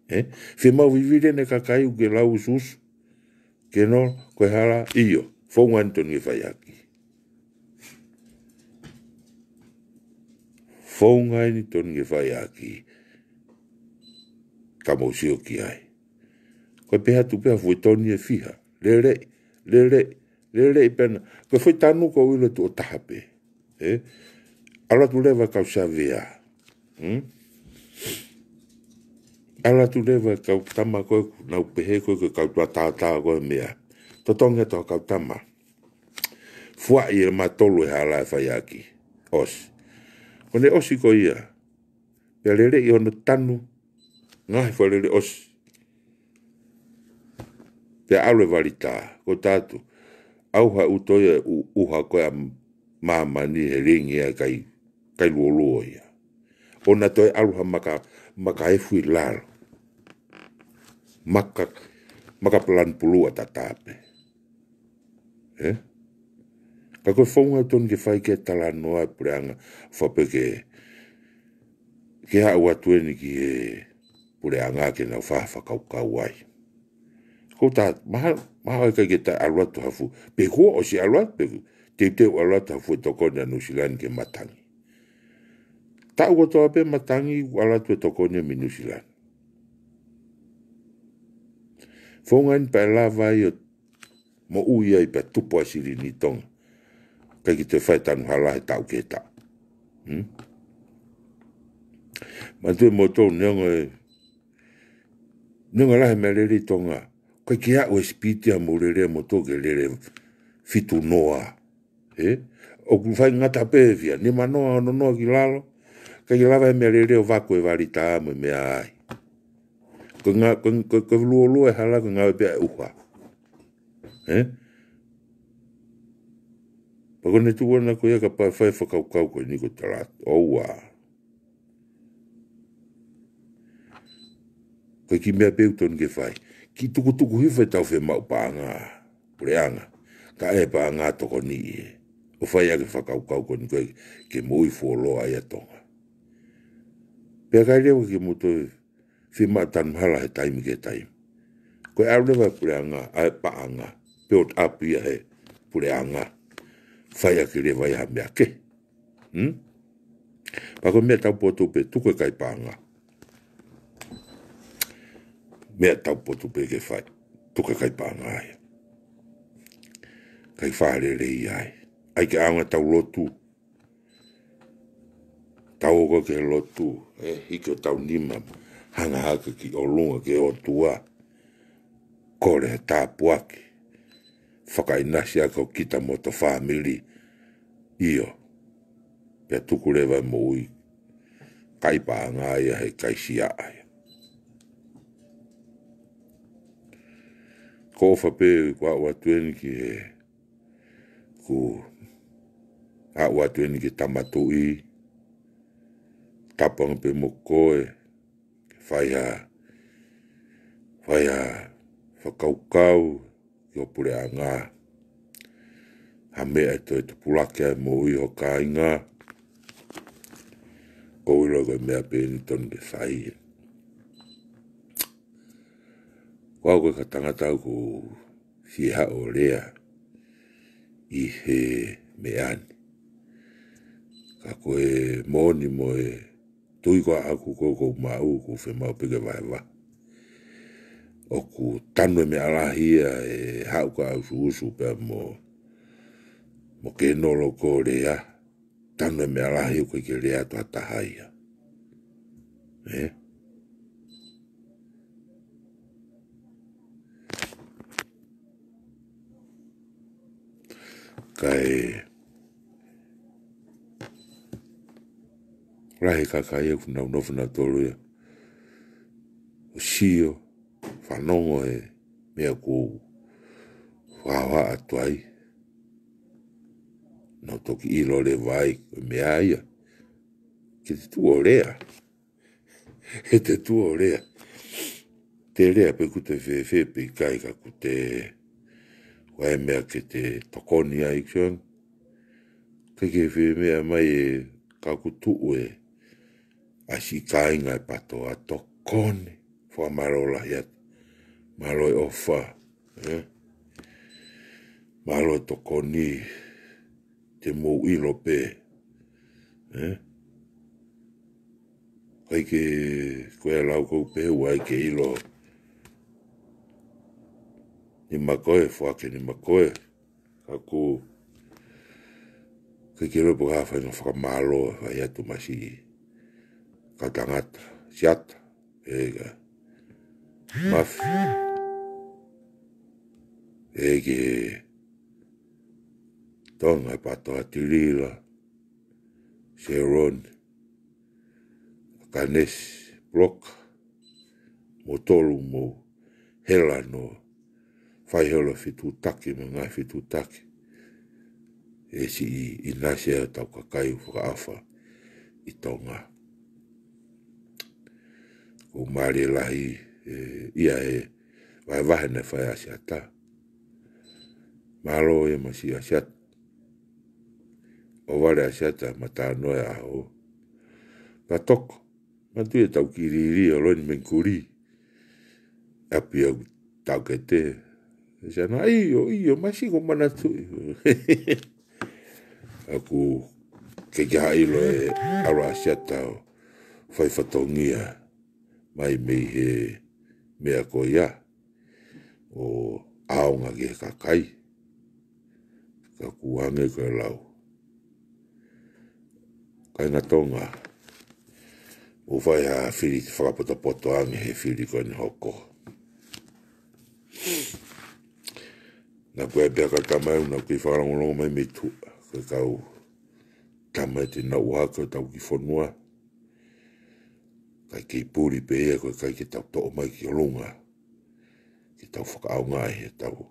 Ē? Fiemaʻu vivili ʻene kakai ʻoku ke lau usuusu. Ke nofo, ko e hala, ʻio. Founga eni tonu ke fai ʻaki. Founga eni tonu ke fai ʻaki. Ka mou sio ki ai. Ko e pehē atu pē ha fuʻu toni ʻe fiha. Lele, lele, lele ʻi pena. Ko e foʻi tanu ko ʻilo tuʻo taha pē. Ē? ʻAlu atu leva kau Savea. Hmm? ʻAlu atu leva kau tama ko ē, nau pehē ko ē ko e kau tuʻa tātā ko e meʻa. Totongi atu ha kau tama. Fuaʻi ʻe matolu e hala ʻe fai ʻaki. ʻOsi. Ko ʻene ʻosi ko ia. Pea lele ʻi hono tanu. Ngaohi fua lele ʻosi. Pea ʻalu e valita. Ko tatu. ʻAuha ʻuto ia ʻu-, ʻuha ko ē ʻa māmani he lingi ʻa e kai, kai luoluo ia. ʻO na toe ʻalu ha maka, maka efu ʻi lalo. Maka, maka palani pulua tatape. Ē? Ka ko e founga tonu ke fai ke talanoa e puleʻanga fapeke ke aʻu atu eni ki he puleʻanga ke nau fa-, fakakaukau ai. Ko ta, maha, maha ʻikai ke ta ʻalu atu ha fuʻu. Pe kuo ʻosi ʻalu atu, pe teuteu ʻalu atu ha fuʻu tokoni ʻa Nuʻusila ni ke matangi. Taʻu kotoa pē matangi, ʻalu atu e tokoni mei Nuʻusila. Founga eni pea lava ai ʻo moʻui ai pea tupu ʻa e silini ʻi Tonga. ʻIkai ke toe fai tanu hala he taʻu ki he taʻu. Hmm? Manatuʻi moutolu neongo e, neongo lahi e meʻalele ʻi Tonga. ʻIkai ke aʻu e sipiti ʻa mou lele moutolu ke lele fitu noa. Ē? ʻOku fai ngata pē fia, nima noa, ono noa ki lalo. ʻIkai ke lava e meʻalele ʻo vaku e valita mo e meʻa ai. Ko e nga-, ko e, ko e, ko e luolua e hala, ko e ngāue pē ʻa e ʻuha. Ē? Pea ko ʻene tuʻu ʻana ko ia ka pau fai fakakaukau ko eni ko tala. ʻOua. Ko e kiʻi meʻa pē ʻoku tonu ke fai. Kiʻi tukutuku hifo ʻetau fiemaʻu paʻanga. Puleʻanga. Kae paʻanga tokoni ē. ʻO fai ʻaki e fakakaukau ko eni ko ē ke moʻui fuoloa ai ʻa Tonga. Pea ʻikai leva ke mou toe fiemaʻu tanu hala he taimi ki he taimi. Ko e ʻalu leva e puleʻanga, ʻa e paʻanga, build up ia he puleʻanga. Fai ʻaki leva ia ha meʻa kehe. Hmm? Pea ko e meʻa taupotu pē, tuku e kai paʻanga. Meʻa taupotu pē ke fai, tuku e kai paʻanga ia. ʻIkai fālele ia ai. ʻAi ke ʻaonga ʻetau lotu. Tau ō ko ē ki he lotu, ē, hiki hotau nima, hanga hake ki ʻolunga ki he ʻOtua. Kole he tāpuaki. Fakaʻinasi ʻaki ʻo kita mo hoto fāmili. ʻIo. Pea tuku leva e moʻui. Kai paʻanga ia he kai siaʻa ia. Ko e ʻofa pē kuo aʻu atu eni ki he Kuo aʻu atu eni ki he Tama Tuʻi, tapu ange pē mo koe, ke fai ha, fai ha fakakaukau ki ho puleʻanga. Ha meʻa ʻe toe tupulaki ai e moʻui ho kāinga. ʻOku ou ʻilo ko e meʻa pē eni tonu ke fai. Ko au ko e ka tangata au ʻoku ou fie haʻu ʻo lea ʻi he meʻa ni. Ka ko e moʻoni mo e tui ko ē ʻaʻaku ko ē ʻoku ou maʻu ʻoku ou fiemaʻu pē ke vahevahe. ʻOku tanu e meʻa lahi ia ʻe haʻu ka usuusu pea mo, mo ke nolo ko lea. tanu e meʻa lahi ʻoku ʻikai ke lea atu ha taha ia. Ē? Kae lahi e kakai ia ʻoku nau nofo nautolu ia ʻo sio, fanongo he meʻa ʻoku ou fakahohaʻa atu ai. Nau toki ʻilo leva ai ko e meʻa ia. Ke te tuʻu ʻo lea. He te tuʻu ʻo lea. Te lea pē ʻoku te fēfē pe ʻikai, ka ʻoku te ʻai e meʻa ke te tokoni ai, John. ʻIkai ke fie meʻa mai ē, ka ʻoku tuʻu ē ʻa siʻi kāinga ʻa e PTOA ʻo tokoni. Fakamālō lahi atu. Mālō e ʻofa, ē? Mālō e tokoni. Te mou ʻilo pē, ē? ʻIkai ke, ko e lau ʻoku ou pehē ʻoku ʻikai ke ʻilo. Nima ko ē, foaki e nima ko ē. Ka ʻoku ʻikai ke ʻilo pe ko e hā e faʻahinga fakamālō ʻe fai atu mei siʻi kau tangata, Siata, ē ka Mafi, ē ki he Tonga ʻa e PTOA, Tilila, Seroni, Kanesi, Puloka, mo tolu mo Hela, no fai holo fetuʻutaki mo e ngaahi fetuʻutaki ʻe siʻi ʻinasi ʻa hotau kakai ʻoku fakaʻofa ʻi Tonga. ʻOku mālie lahi ē, ia e vahevahe naʻe fai ʻe ʻAsiata. Mālō ia masiʻi ʻAsiata. ʻOku vale ʻAsiata, mata noa e ʻaho. Ka toko, manatuʻi ʻetau kiʻi lī ʻo Loni Mengkuli. ʻApia ʻoku tau kete. Sia na, ʻio, ʻio, masiʻi ko manatuʻi. ʻOku ʻikai ke ha ʻilo e ʻalu ʻa ʻAsiata ʻo fai fatongia mai mei he meʻa ko ia ʻo ʻaonga ki he kakai. Ka ʻoku hangē ko e lau, kāinga Tonga, ʻoku fai ha fili fakapotopoto ange he fili ko eni hoko. Naʻa ko e pea ka tamai ʻoku nau kei fakalongolongo mai mei tuʻa, ko e kau tama ʻe te nau ʻuha ko ʻetau kiʻi fonua. Kae kei puli pē ia, ko e ʻikai ke tau toʻo mai ki ʻolunga ke tau fakaʻaongaʻi ʻetau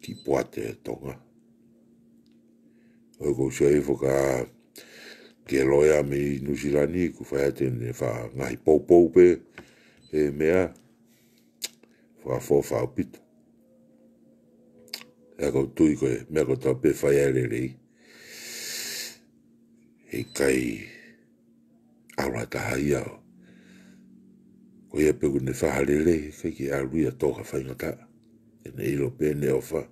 kiʻi poate ʻa Tonga. ʻOku ou sio ai foki ki he loea mei Nuʻusila ni, ʻoku fai atu ʻene faʻa ngaahi poupou pē he meʻa, fakaʻofoʻofa ʻaupito. ʻOku ou tui ko e meʻa kotoa pē fai ai e lelei, heʻikai ʻalu ha taha ia ʻo, ko ia pē ʻoku ne fai ha lelei, ʻikai ke ʻalu ia ʻo tō ha faingataʻa. ʻEne ʻilo pē ʻene ʻofa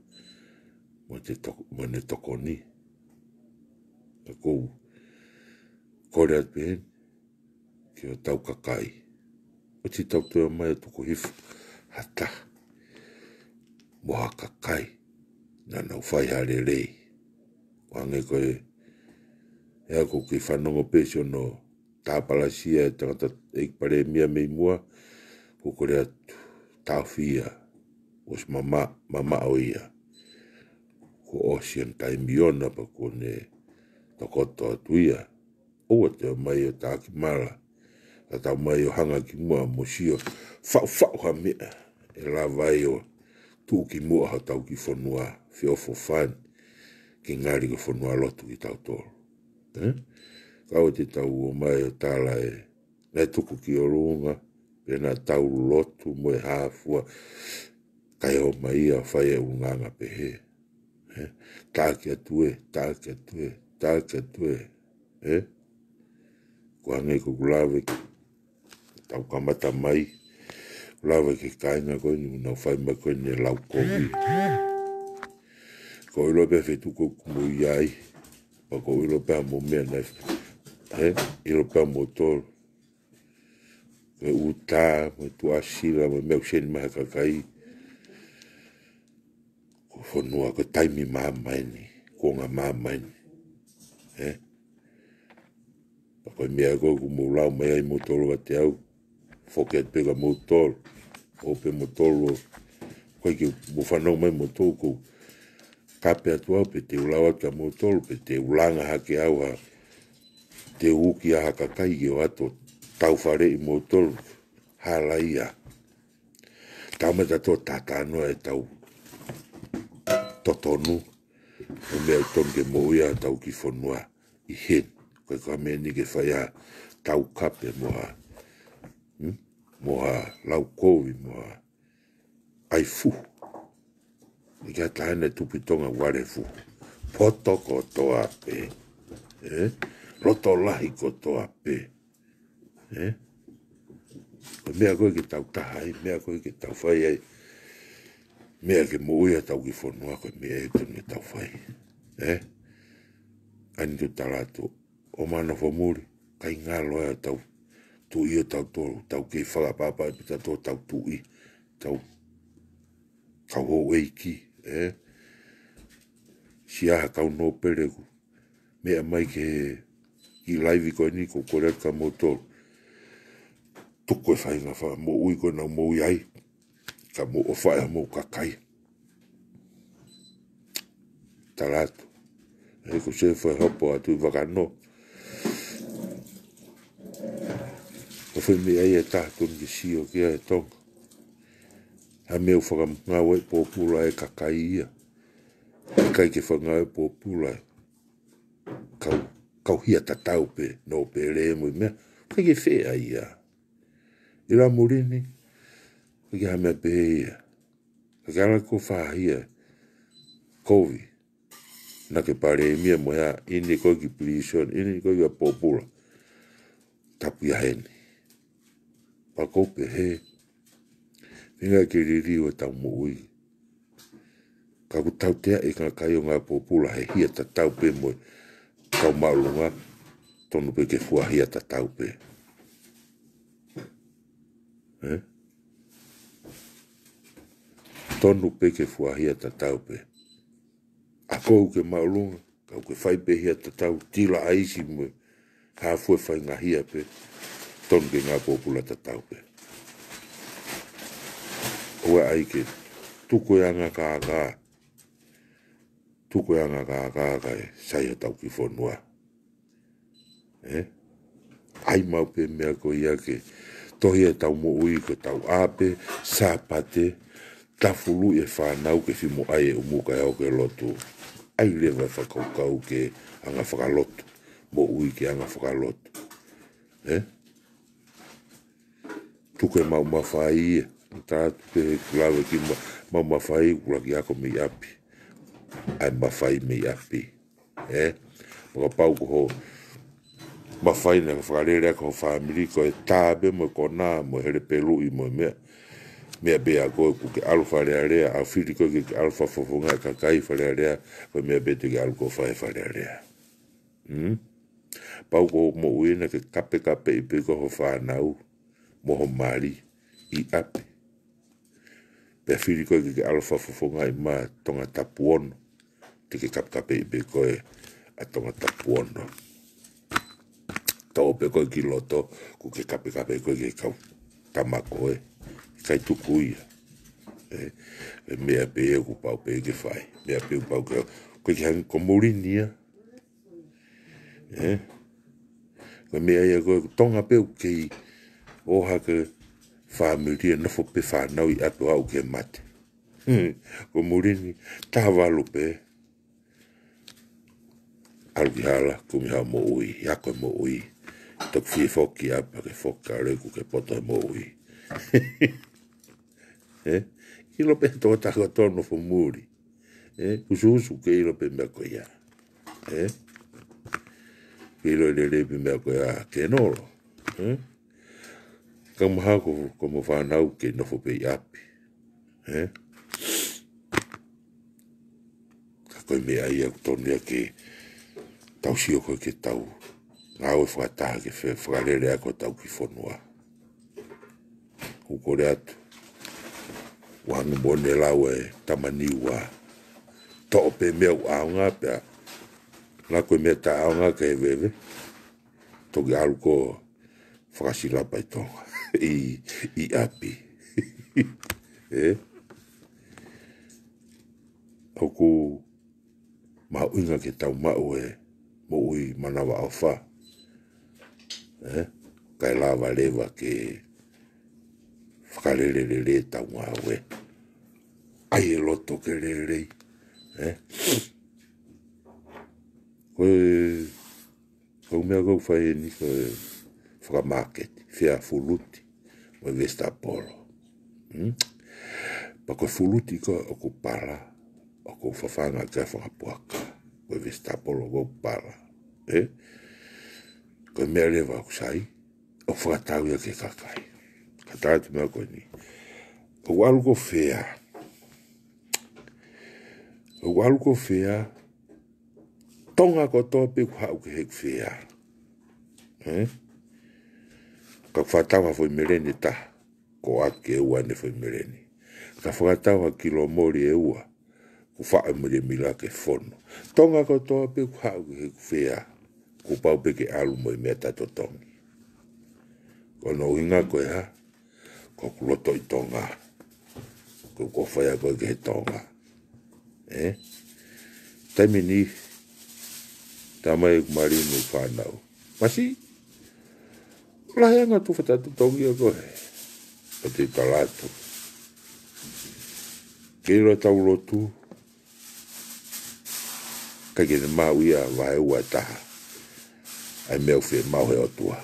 mo ʻene tok-, mo ʻene tokoni. ʻOku ou kole atu pē heni ki hotau kakai, ʻoua te tau toe ō mai ʻo tuku hifo ha taha mo ha kakai naʻa nau fai ha lelei. ʻO hangē ko e, ʻa ia ʻoku ou kei fanongo pē siʻono tāpalasia e tangataʻeiki palēmia mei muʻa, ʻoku ou kole atu, taʻofi ia, ʻosi mama-, mamaʻo ia. Kuo ʻosi ʻene taimi ʻoʻona pea kuo ne tokoto atu ia. ʻOua te ō mai ʻo taʻaki mala, ka tau ō mai ʻo hanga ki muʻa mo sio, faʻufaʻu ha meʻa ʻe lava ai ʻo tuʻu ki muʻa hotau kiʻi fonua feʻofoʻofani, ke ngali ko e fonualotu kitautolu. Ē? Ka ʻoua te tau ō mai ʻo tala ē, naʻe tuku ki ʻolunga, pe naʻa tau lotu mo e hā fua, kae ō mai ia ʻo fai e ʻulungaanga pehē. Ē? Taʻaki atu ē, taʻaki atu ē, taʻaki atu ē. Ē? ʻOku hangē ko ʻeku lave, tau kamata mai, lave ki he kāinga ko eni, nau fai mai ko eni e lau kovi. ʻOku ou ʻilo pē feituʻu ʻoku mou ʻi ai, pea ʻoku ou ʻilo pē ʻa e meʻa naʻe, ē? ʻIlo pē ʻa moutolu. Ko e ʻuta, mo e tuʻasila, mo e meʻa ʻoku seni mai ʻe he kakai. Ko e fonua, ko e taimi māmani, kuonga māmani. Ē? Ko e meʻa ko ē ʻoku mou lau mai ai moutolu ʻiate au, foki atu pē kia moutolu, ʻo pehē moutolu, ko e ke mou fanongo mai moutolu ʻoku ou kape atu au pe te u lau atu kia moutolu, pe te u langa hake au ha, te u uki ʻa ha kakai ke ō atu ʻo taufaleʻi moutolu, hala ia. Tau mata tō tatano ʻetau totonu, ʻo meʻa ʻoku tonu ke moʻui ai hotau kiʻi fonua ʻi heni. Ko e ka meʻa ni ke fai ʻa tau kape mo ha, hmm? Mo ha laukovi, mo ha ʻaifu. ʻIkai ha taha ʻe tupu ʻi Tonga ʻoku vale fuhu. Poto kotoa pē. ʻE? Loto lahi kotoa pē. ʻE? Ko e meʻa ko ē ke tau taha ai, meʻa ko ē ke tau fai ai. Meʻa ke moʻui ai hotau kiʻi fonua ko e meʻa ʻe tonu ke tau fai. ʻE? ʻAi ni tu talato. ʻO mano fo muli, ʻikai ngalo ʻa tau tuʻi ʻo tau tolu, tau kei fakapapa ʻe pita tō tau tuʻi, tau, tau houʻeiki, ʻe? Siʻa ha kau nōpele ʻoku meʻa mai ke he kiʻi laivi ko eni ʻoku ou kole atu kia moutolu. Tuku e faʻahinga fakamoʻui ko ē naʻa nau moʻui ai. Ka mou ʻofa ʻi homou kakai. Talato. ʻE ko se fai hopo atu ʻi Vakano. Ko e fai meʻa ia ʻe taha tonu ke sio ki ai ʻe Tonga. Ha meʻa ʻoku fakangāueʻi pōpula ʻe kakai ia. ʻIkai ke fakangāueʻi pōpula ʻe kau, kau hia tatau pē, nōpele mo e meʻa. ʻIkai ke fea ia. ʻI la muli ni, ʻikai ha meʻa pehē ia. Ka ke ala ko fahia, kovi, naʻa ke palēmia mo ia, ʻi ni ko e kiʻi pilīsone, ʻi ni ko e kiʻi pōpula. Tapu ia heni. Pea ʻoku ou pehē, feinga ke liliu ʻetau moʻui. Ka ʻoku tautea ʻe kakai ʻo ngāue pōpula he hia tatau pē mo e kau māʻolunga, tonu pē ke fua hia tatau pē. ʻE? Tonu pē ke fua hia tatau pē. ʻA koe ʻoku ke māʻolunga, ka ʻoku ke fai pē hia tatau, tila ʻaisi mo e hā fua e faʻahinga hia pē, tonu ke ngāue pōpula tatau pē. ʻOua ʻai ke tuku e anga kākā, tuku e anga kākā kae sai hotau kiʻi fonua. ʻE? ʻAi maʻu pē meʻa ko ia ke tohi ʻetau moʻui ko ʻetau ʻapi, Sāpate, tafuluʻi e fānau ke fimo ʻai e ʻumu kae ō ki he lotu. ʻAi leva e fakakaukau ki he anga fakalotu, moʻui ki he anga fakalotu. ʻE? Tuku e maʻu mafai ia. Tatu pē he kulave ki ma-, maʻu mafai kulaki ako mei ʻapi. ʻAi mafai mei ʻapi. ʻE? Fakapapau ko hoʻo mafai naʻa ke fakalele ʻaki ho fāmili ko e tā pē mo e konā mo e hele peluʻi mo e meʻa. Meʻa pē ʻa koe ʻoku ke ʻalu Fale Alea, ʻa fili koe ke ke ʻalu fakafofongaʻi e kakai Fale Alea, ko e meʻa pē te ke ʻalu koe ʻo fai Fale Alea. Hmm? Pau ko hoʻo moʻui naʻa ke kapekapeʻi pē ko ho fānau mo ho mali ʻi ʻapi. Pea fili koe ke ke ʻalu fakafofongaʻi mai Tongatapu ono, te ke kapekapeʻi pē koe ʻa Tongatapu ono. Toʻo pē koe ki loto, ʻoku ke kapekapeʻi koe ki he kau tama ko ē. ʻIkai tuku ia. ʻE, ʻe meʻa pē ʻoku pau pē ke fai. Meʻa pē ʻoku pau ke, ko e ki hang ko muli ni ia. ʻE? Ko e meʻa ia ko e Tonga pē ʻoku kei ʻohake fāmili ʻe nofo pē fānau ʻi ʻapi ʻo aʻu ki he mate. Ko muli ni, taha valu pē. ʻAlu ki hala, kumi haʻo moʻui, ako e moʻui. Toki fie foki ʻapi ke foki ka leku ke poto e moʻui. ʻE? ʻIlo pē tō taha tō nofo muli. ʻE? Usuusu ke ʻilo pē meʻa ko ia. ʻE? Ke ʻilo lelei pē meʻa ko ia ke nolo. ʻE? Ka mahalo ko, ko homo fānau ke nofo pē ʻi ʻapi. ʻE? Ka ko e meʻa ia ʻoku tonu ia ke tau sio ko ē ke tau ngāue fakataha ke fe-, fakalele ʻaki hotau kiʻi fonua. ʻOku ou kole atu. ʻOange mo ne lau e tama Niua. Toʻo pē meʻa ʻoku ʻaonga pea. Laku e meʻa taʻeʻaonga ke veve. toki ʻalu ko ē fakasilapa ʻi Tonga, ʻi, ʻi ʻapi. Ē? ʻOku mahuʻinga ke tau maʻu e moʻui manavaʻofa. Ē? Kae lava leva ke fakalelelele ʻetau ngāue. ʻAi e loto ke lelei. Ē? Ko e, ko e meʻa ʻoku fai eni ko e fakamāketi, fea fuluti, mo e vesitapolo. Hmm? Pea ko e fuluti ko ē ʻoku pala, ʻoku fafanga ki he fanga puaka, ko e vesitapolo ʻoku pala. Ē? Ko e meʻa leva ʻoku sai, ʻoku fakatau ia ki he kakai. Ka tala atu e meʻa ko eni. ʻOku ʻalu ko fea. ʻOku ʻalu ko fea. Tonga kotoa pē ʻoku haʻu ki heʻeku fea. Ē? Ka ʻoku fakatau ha foʻi meleni ʻe taha, ko atu ke ua ʻene foʻi meleni. Ka fakatau ha kilo moli ʻe ua, ʻoku faʻo e milemila ke fono. Tonga kotoa pē ʻoku haʻu ki heʻeku fea, kuo pau pē ke ʻalu mo e meʻa taʻetotongi. Ko hono ʻuhinga ko e hā, ko ʻeku loto ʻi Tonga. Ko ʻeku ʻofa ia ko ē ki he Tonga. Ē? Taimi ni, tala mai ʻeku mali mo e fānau. Masiʻi, lahi ange e tufa taʻetotongi ia ko ē. Pea te u tala atu. Ke ʻilo ʻetau lotu, ʻikai ke ne maʻu ia vaeua ʻe taha ʻa e meʻa ʻoku fiemaʻu ʻe he ʻOtua.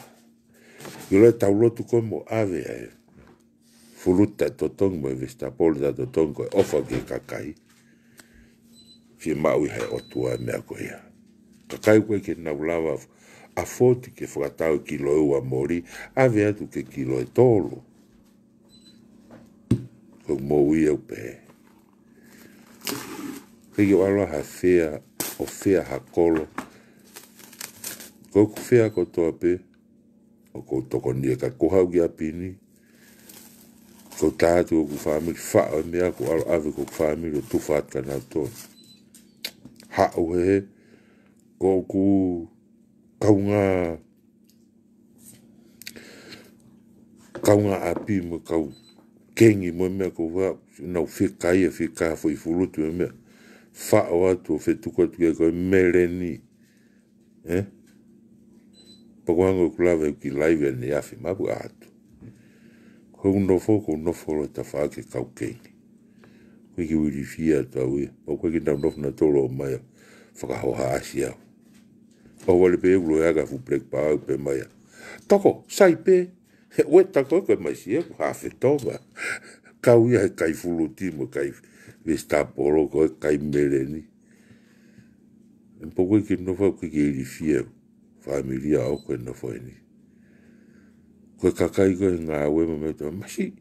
ʻIlo ʻetau lotu ko ē mo ʻave ʻa e fuluti taʻetotongi mo e vesitapolo taʻetotongi ko e ʻofa ki he kakai. Fiemaʻu ia ʻe he ʻOtua e meʻa ko ia. Kakai ʻoku ʻikai ke nau lava ʻafoti ke fakatau e kilo ʻe ua moli, ʻave atu ki he kilo ʻe tolu. Ko e moʻui ʻoku pehē. ʻIkai ke u ʻalu ha fea, ʻo fea ha kolo. Ko ʻeku fea kotoa pē, ʻoku ou tokoni ia ka ʻoku ou haʻu ki ʻapi ni. ʻOku ou tā atu ki hoku fāmili, faʻo e meʻa, ʻoku ou ʻalu ʻave ki hoku fāmili ʻo tufa atu kia nautolu. Haʻu hē, ko ʻeku kaungā, kaungāʻapi mo e kau kengi mo e meʻa ko ē, nau fika ia, fika ha foʻi fuluti mo e meʻa. Faʻo atu ʻo fetuku atu ki ai ko e meleni. Ē? Pea ko e hangē ʻoku lave ki he laivi ʻanenai ʻa e mapu atu. Ko hoku nofo, ko hoku nofo ʻo tafaʻaki e kau kengi. ʻOku ʻikai ke u ilifia atu au ia. Pea ʻoku ʻikai ke nau nofo nautolu ʻo ʻomai ʻo fakahohaʻasi au. ʻO vale pē ʻeku loea ka fuʻu black power pē mai ia. Toko, sai pē, he ʻueta ko ē ko e maisi ia, ko e hā fetonga. Kau ia he kai fuluti mo e kai vesitapolo ko e kai meleni. ʻE poko ke nofo au ke ke ilifia, fāmili ʻoku ke nofo eni. Ko e kakai ko e ngāue mo e meʻa tō masiʻi.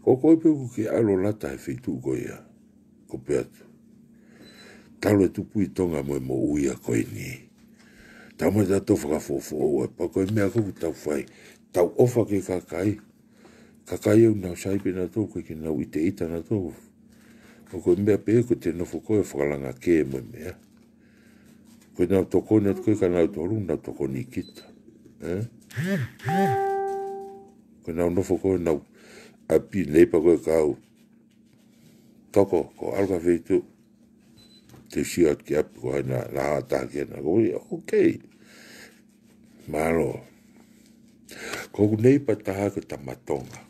Ko koe pē ʻoku ke ʻalu ʻo lata he feituʻu ko ia. Ko pē atu. Talu e tupu ʻi Tonga mo e moʻui ia ko eni. Tau mai tautolu fakafoʻofoʻou, pea ko e meʻa ko ē ʻoku tau fai. Tau ʻofa ki he kakai. Kakai ʻoku nau sai pē nautolu, ʻoku ʻikai ke nau ʻiteʻita nautolu. ʻOku ko e meʻa pē ko ʻete nofo ko ē fakalanga kē mo e meʻa. Ko ʻenau tokoni atu ko ē kia nautolu, nau tokoni kita. Ē? Ko ʻenau nofo ko ē ʻenau ʻapi nei pea ko e kau. Toko, ko e ʻalu ki ha feituʻu. Te u sio atu ki ʻapi ko hai naʻa, naʻa ʻatā ki ai naʻa ko ia, okay. Mālō. Ko hoku neipa ʻe taha ko e tama Tonga.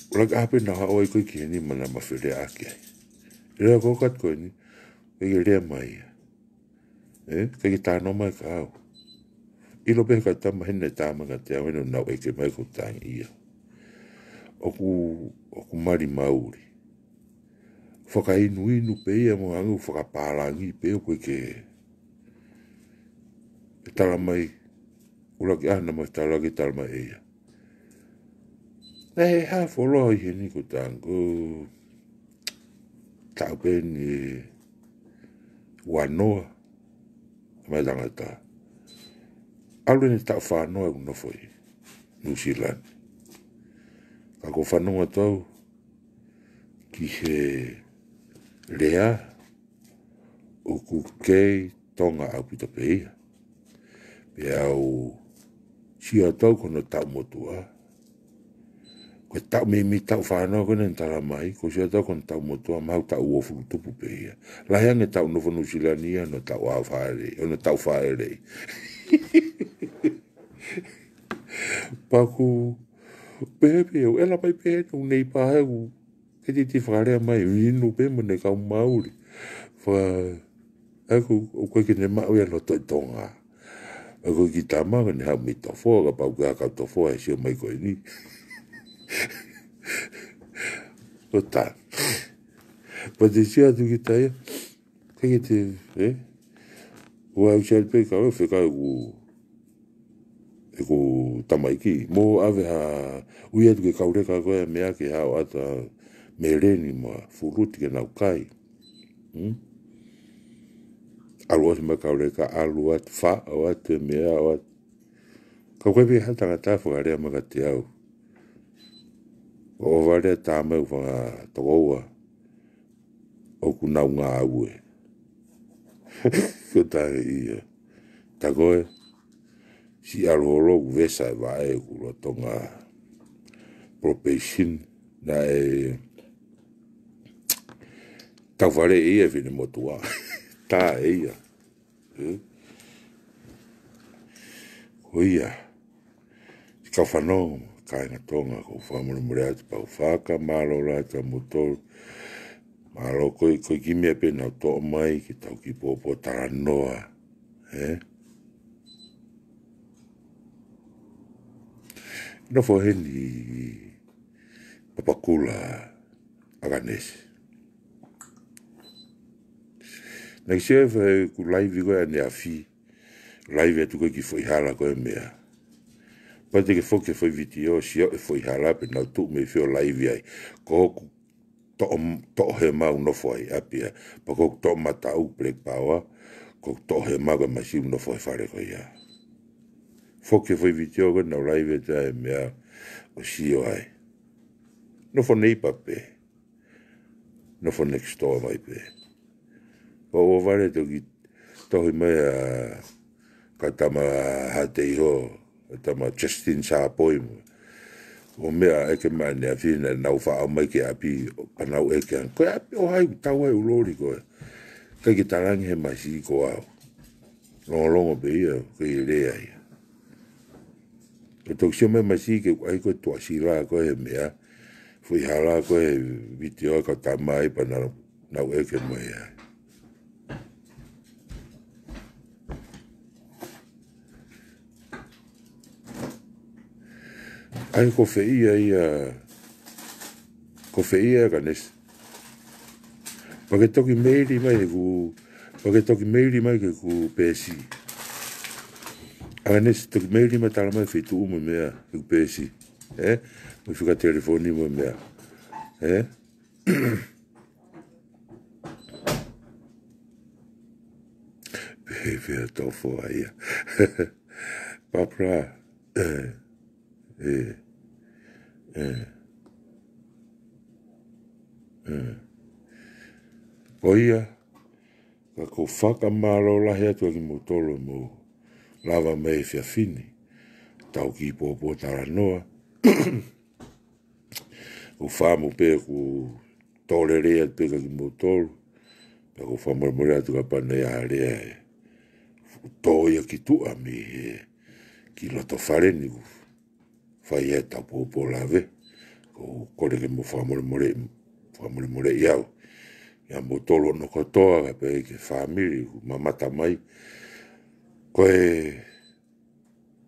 ʻUluaki ʻaho pē naʻa haʻu ai ko ē ki heni mo naʻa ma feleʻaki ai. Lea ko ē atu ko eni, ʻikai ke lea mai ia. Ē, ʻikai ke talanoa mai kia au. ʻIlo pē ka tama heni ʻe tama ka te au heni ʻo nau ʻeke mai ko tangi ia. ʻOku, ʻoku mali mauli. Fakainu inu pē ia mo hangē ʻoku fakapālangi pē ʻoku ʻikai ke. ʻE tala mai, ʻuluaki ʻaho naʻa ma tala ke tala mai ʻe ia. Naʻe hā fuoloa ʻi heni ko tangi, taʻu pē eni ua noa, mai tangata. ʻAlu eni taʻu fā noa ʻeku nofo ʻi New Zealand. Ka ko e fanongo atu au ki he lea, ʻoku kei Tonga ʻaupito pē ia. Pea u sio atu au ki hono taʻu motuʻa. Ko e taʻu meimei taʻu fānau ko ē naʻe tala mai, ko u sio atu au ki hono taʻu motuʻa, mahalo taʻu uofulu tupu pē ia. Lahi ange taʻu nofo Nuʻusila ni ia, hono taʻu ʻaho fāʻeleʻi, hono taʻu fāʻeleʻi. Pea u pehē pē au, ʻe lava pē ʻeku neipa ʻeku, ke titi fakalea mai, inu pē mo ʻene kau Mauli. Fa, ʻeku, ʻoku ʻikai ke ne maʻu ia ʻi loto ʻi Tonga. ʻOku ʻikai ke tama ke ne haʻu mei Tofoa, kapau ʻoku ʻi ai ha kau Tofoa ʻe sio mai ko eni. ʻO tā. Pea te sio atu ki taia. Ke ke te, ē? Ua u sali pē kau e fekau ʻeku, ʻeku tamaiki. Mo ʻave ha, ui atu ke kauleka ko e meʻa ke haʻu atu ʻa Meleni mo Fuluti ke nau kai. Hmm? ʻAlu atu mo e kauleka, ʻalu atu, faʻo atu e meʻa, ʻalu atu. Ka ʻoku ʻikai pē ha tangata fakalea mai kiate au. ʻO ʻohovale tā mai ʻo fakatokoua. ʻOku nau ngāue. Ko tā ia. Tā ko ē, siʻi ʻalu holo ʻoku vesa e vaʻe ʻoku lolotonga probation naʻe tau fale ia e finemotuʻa. Tā ia. Hmm? Ko ia. Siʻi kau fanongo, kāinga Tonga, ʻoku ou fakamolemole atu pea u fakamālō lahi atu kiate kimoutolu. Mālō ko e, ko e kiʻi meʻa pē naʻa ku toʻo mai ke tau kiʻi pōpōtalanoa. Ē? Nofo heni Papakura ʻAkanesi. Naʻe sio e fai ʻeku laivi ko ē ʻaneafi. Laivi atu ko ē ki he foʻi hala ko e meʻa. Pea te ke foki he foʻi vitiō, sio e foʻi hala pē naʻa ku tuʻu mei fē ʻo laivi ai. Ko hoku toʻo, toʻohema ʻoku nofo ai ʻapi ia. Pea ko hoku toʻomataʻu Black Power, ko hoku toʻohema ko e masiʻi ʻoku nofo he fale ko ia. Foki he foʻi vitiō ko ē naʻa ku laivi atu ai e meʻa ʻo sio ai. Nofo neipa pē. Nofo next door mai pē. ʻO ʻohovale toki tohi mai ʻa e kau tama Haʻateiho, kau tama Justin Sapoi mo. ʻO meʻa ʻeke mai ʻaneafi naʻa nau faʻo mai ki ʻapi, pea nau ʻeke ange. Ko e ʻapi ʻo hai ʻoku tau ai ʻū loli ko ē. ʻIkai ke talaange he masiʻi ko au. Longolongo pē ia, ʻikai ke lea ia. Ke toki sio mai masiʻi ke ʻai ko e tuʻasila ko e he meʻa. Foʻi hala ko e he vitiō ka tā mai pea nau, nau ʻeke mai ia. ʻAi ko fē ia ia, ko fē ia ʻAkanesi. Pea ke toki meili mai heʻeku, pea ke toki meili mai ki heʻeku peesi. ʻAkanesi toki meili mai tala mai feituʻu mo e meʻa heʻeku peesi. Ē? Mo e fika telefoni mo e meʻa. Ē? Pehē pē ʻa Tofoa ia. Papra. Ē. Ē. Ē. Ē. Ko ia, ka ʻoku ou fakamālō lahi atu kiate kimoutolu hoʻomou lava mai he efiafi ni. Tau kiʻi pōpōtalanoa. ʻOku ou fakamolemole pē ʻoku ou tō lelei atu pē kiate kimoutolu. Pea ʻoku ou fakamolemole atu kapau naʻe ʻi ai ha lea ʻe tō ia ki tuʻa mei he kiʻi loto fale ni ʻoku fai ai ʻetau pōpō lave. ʻOku ou kole ke mou fakamolemole, fakamolemoleʻi au. ʻIa moutolu hono kotoa kae pehē ki he fāmili ʻoku mamata mai. Ko e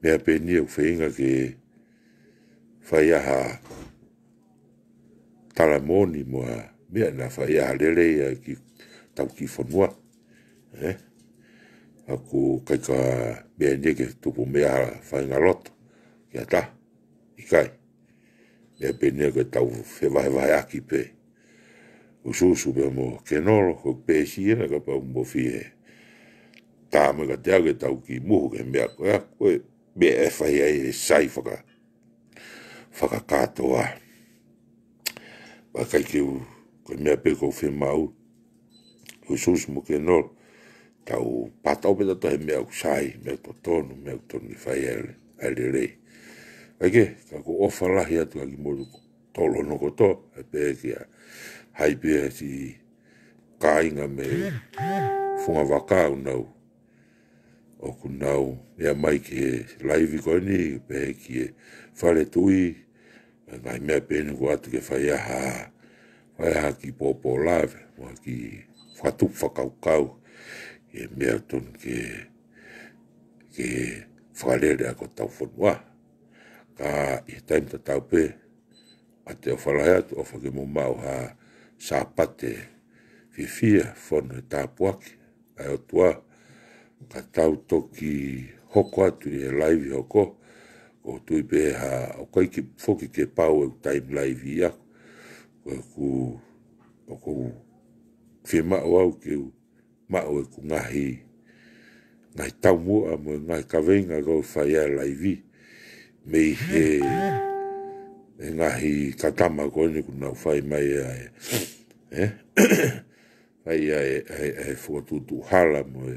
meʻa pē eni ʻoku feinga ke fai ai ha tala moʻoni mo ha meʻa naʻa fai ai ha lelei ʻa e kiʻi, ʻetau kiʻi fonua. Ē? ʻOku ʻikai ko ha meʻa eni ke tupu mei ai ha faʻahinga loto ki ha taha. ʻIkai. Meʻa pē eni ko ʻetau fevahevaheʻaki pē. Usuusu pē mo Kenolo, ko e peesi ena kapau mo fie. Tā mai kiate au ke tau kiʻi muhu ki he meʻa ko ia, ko e meʻa ʻe fai ai e sai faka, fakakātoa. Pea ʻikai ke u, ko e meʻa pē ʻoku ou fiemaʻu. Usuusu mo Kenolo. tau pātoʻi pē tautolu he meʻa ʻoku sai, meʻa totonu, meʻa ʻoku tonu ke fai ai e lelei. ʻAi ke, ka ʻoku ou ʻofa lahi atu kiate kimoutolu hono kotoa, ʻe pehē kia Haʻi pea siʻi kāinga mei Fungavaka ʻoku nau, ʻoku nau meʻa mai ki he laivi ko eni, pehē ki he fale tuʻi, ngaahi meʻa pehē ni ʻoku ʻoatu ke fai ai ha, fai ai ha kiʻi pōpō lave, mo ha kiʻi fakatupu fakakaukau, ki he meʻa tonu ke, ke fakalele ʻaki hotau fonua. Ka ʻi he taimi tatau pē, ʻoatu e ʻofa lahi atu, ʻofa ke mou maʻu ha Sāpate fiefia, fonu he tāpuaki ʻa e ʻOtua, ka tau toki hoko atu ʻi he laivi hoko, ʻoku ou tui pē ha, ʻoku ʻikai ke foki ke pau ʻeku taimi laivi ia, ko ʻeku, ʻoku ou fiemaʻu au ke u maʻu ʻeku ngaahi, ngaahi taumuʻa mo e ngaahi kaveinga ʻoku ou fai ai e laivi, mei he, e ngaahi katama ko eni ʻoku nau fai mai ai, ē? Fai ai e, e, e fokotuʻutuʻu hala mo e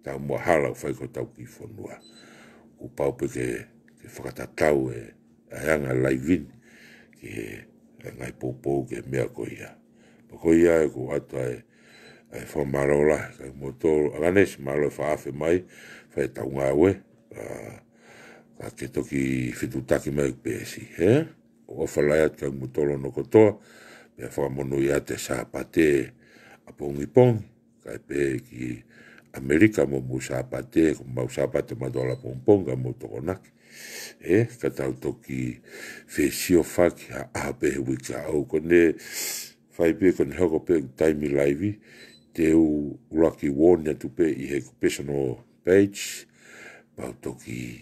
taumuʻa hala ʻoku fai ki hotau kiʻi fonua. Kuo pau pē ke, ke fakatatau e, e anga e laivi ni, ki he, e ngaahi poupou ki he meʻa ko ia. Pea ko ia ʻoku ou ʻoatu ai e, e fakamālō lahi kiate kimoutolu, ʻAganesi, mālō e fakaafe mai, fai ʻetau ngāue, ʻa, ka ke toki fetuʻutaki mai ki he peesi, ē? ʻOku ou ʻofa lahi atu kiate kimoutolu hono kotoa, pea fakamonūʻia atu e Sāpate ʻapongipongi, kae pehē ki ʻAmelika mo homou Sāpate, ko homau Sāpate mātuʻaki ʻapongipongi, ka mou tokonaki. Ē, ka tau toki fesiofaki ha ʻaho pē he uike kahaʻu ko eni, fai pē ko eni hoko pē ʻeku taimi laivi, te u ʻuluaki warn atu pē ʻi heʻeku personal page, pea u toki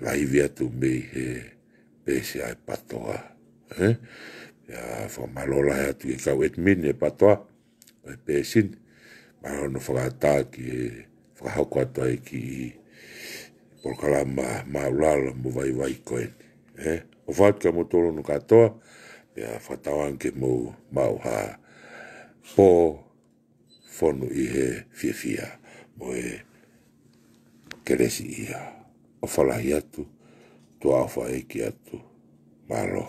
laivi atu mei he peesi ʻa e PATOA, ē? Pea fakamālō lahi atu ki he kau admin e PATOA, ʻo e peesi ni, mālō hono fakaʻatā ke fakahoko atu ai e kiʻi polokalama māʻulalo mo vaivai ko eni, ē? ʻOfa atu kiate kimoutolu hono kātoa, pea fakatauange ke mou maʻu ha pō fonu ʻi he fiefia mo e kelesiʻia. ʻOfa lahi atu, tuʻa ʻofa ʻeiki atu. Mālō.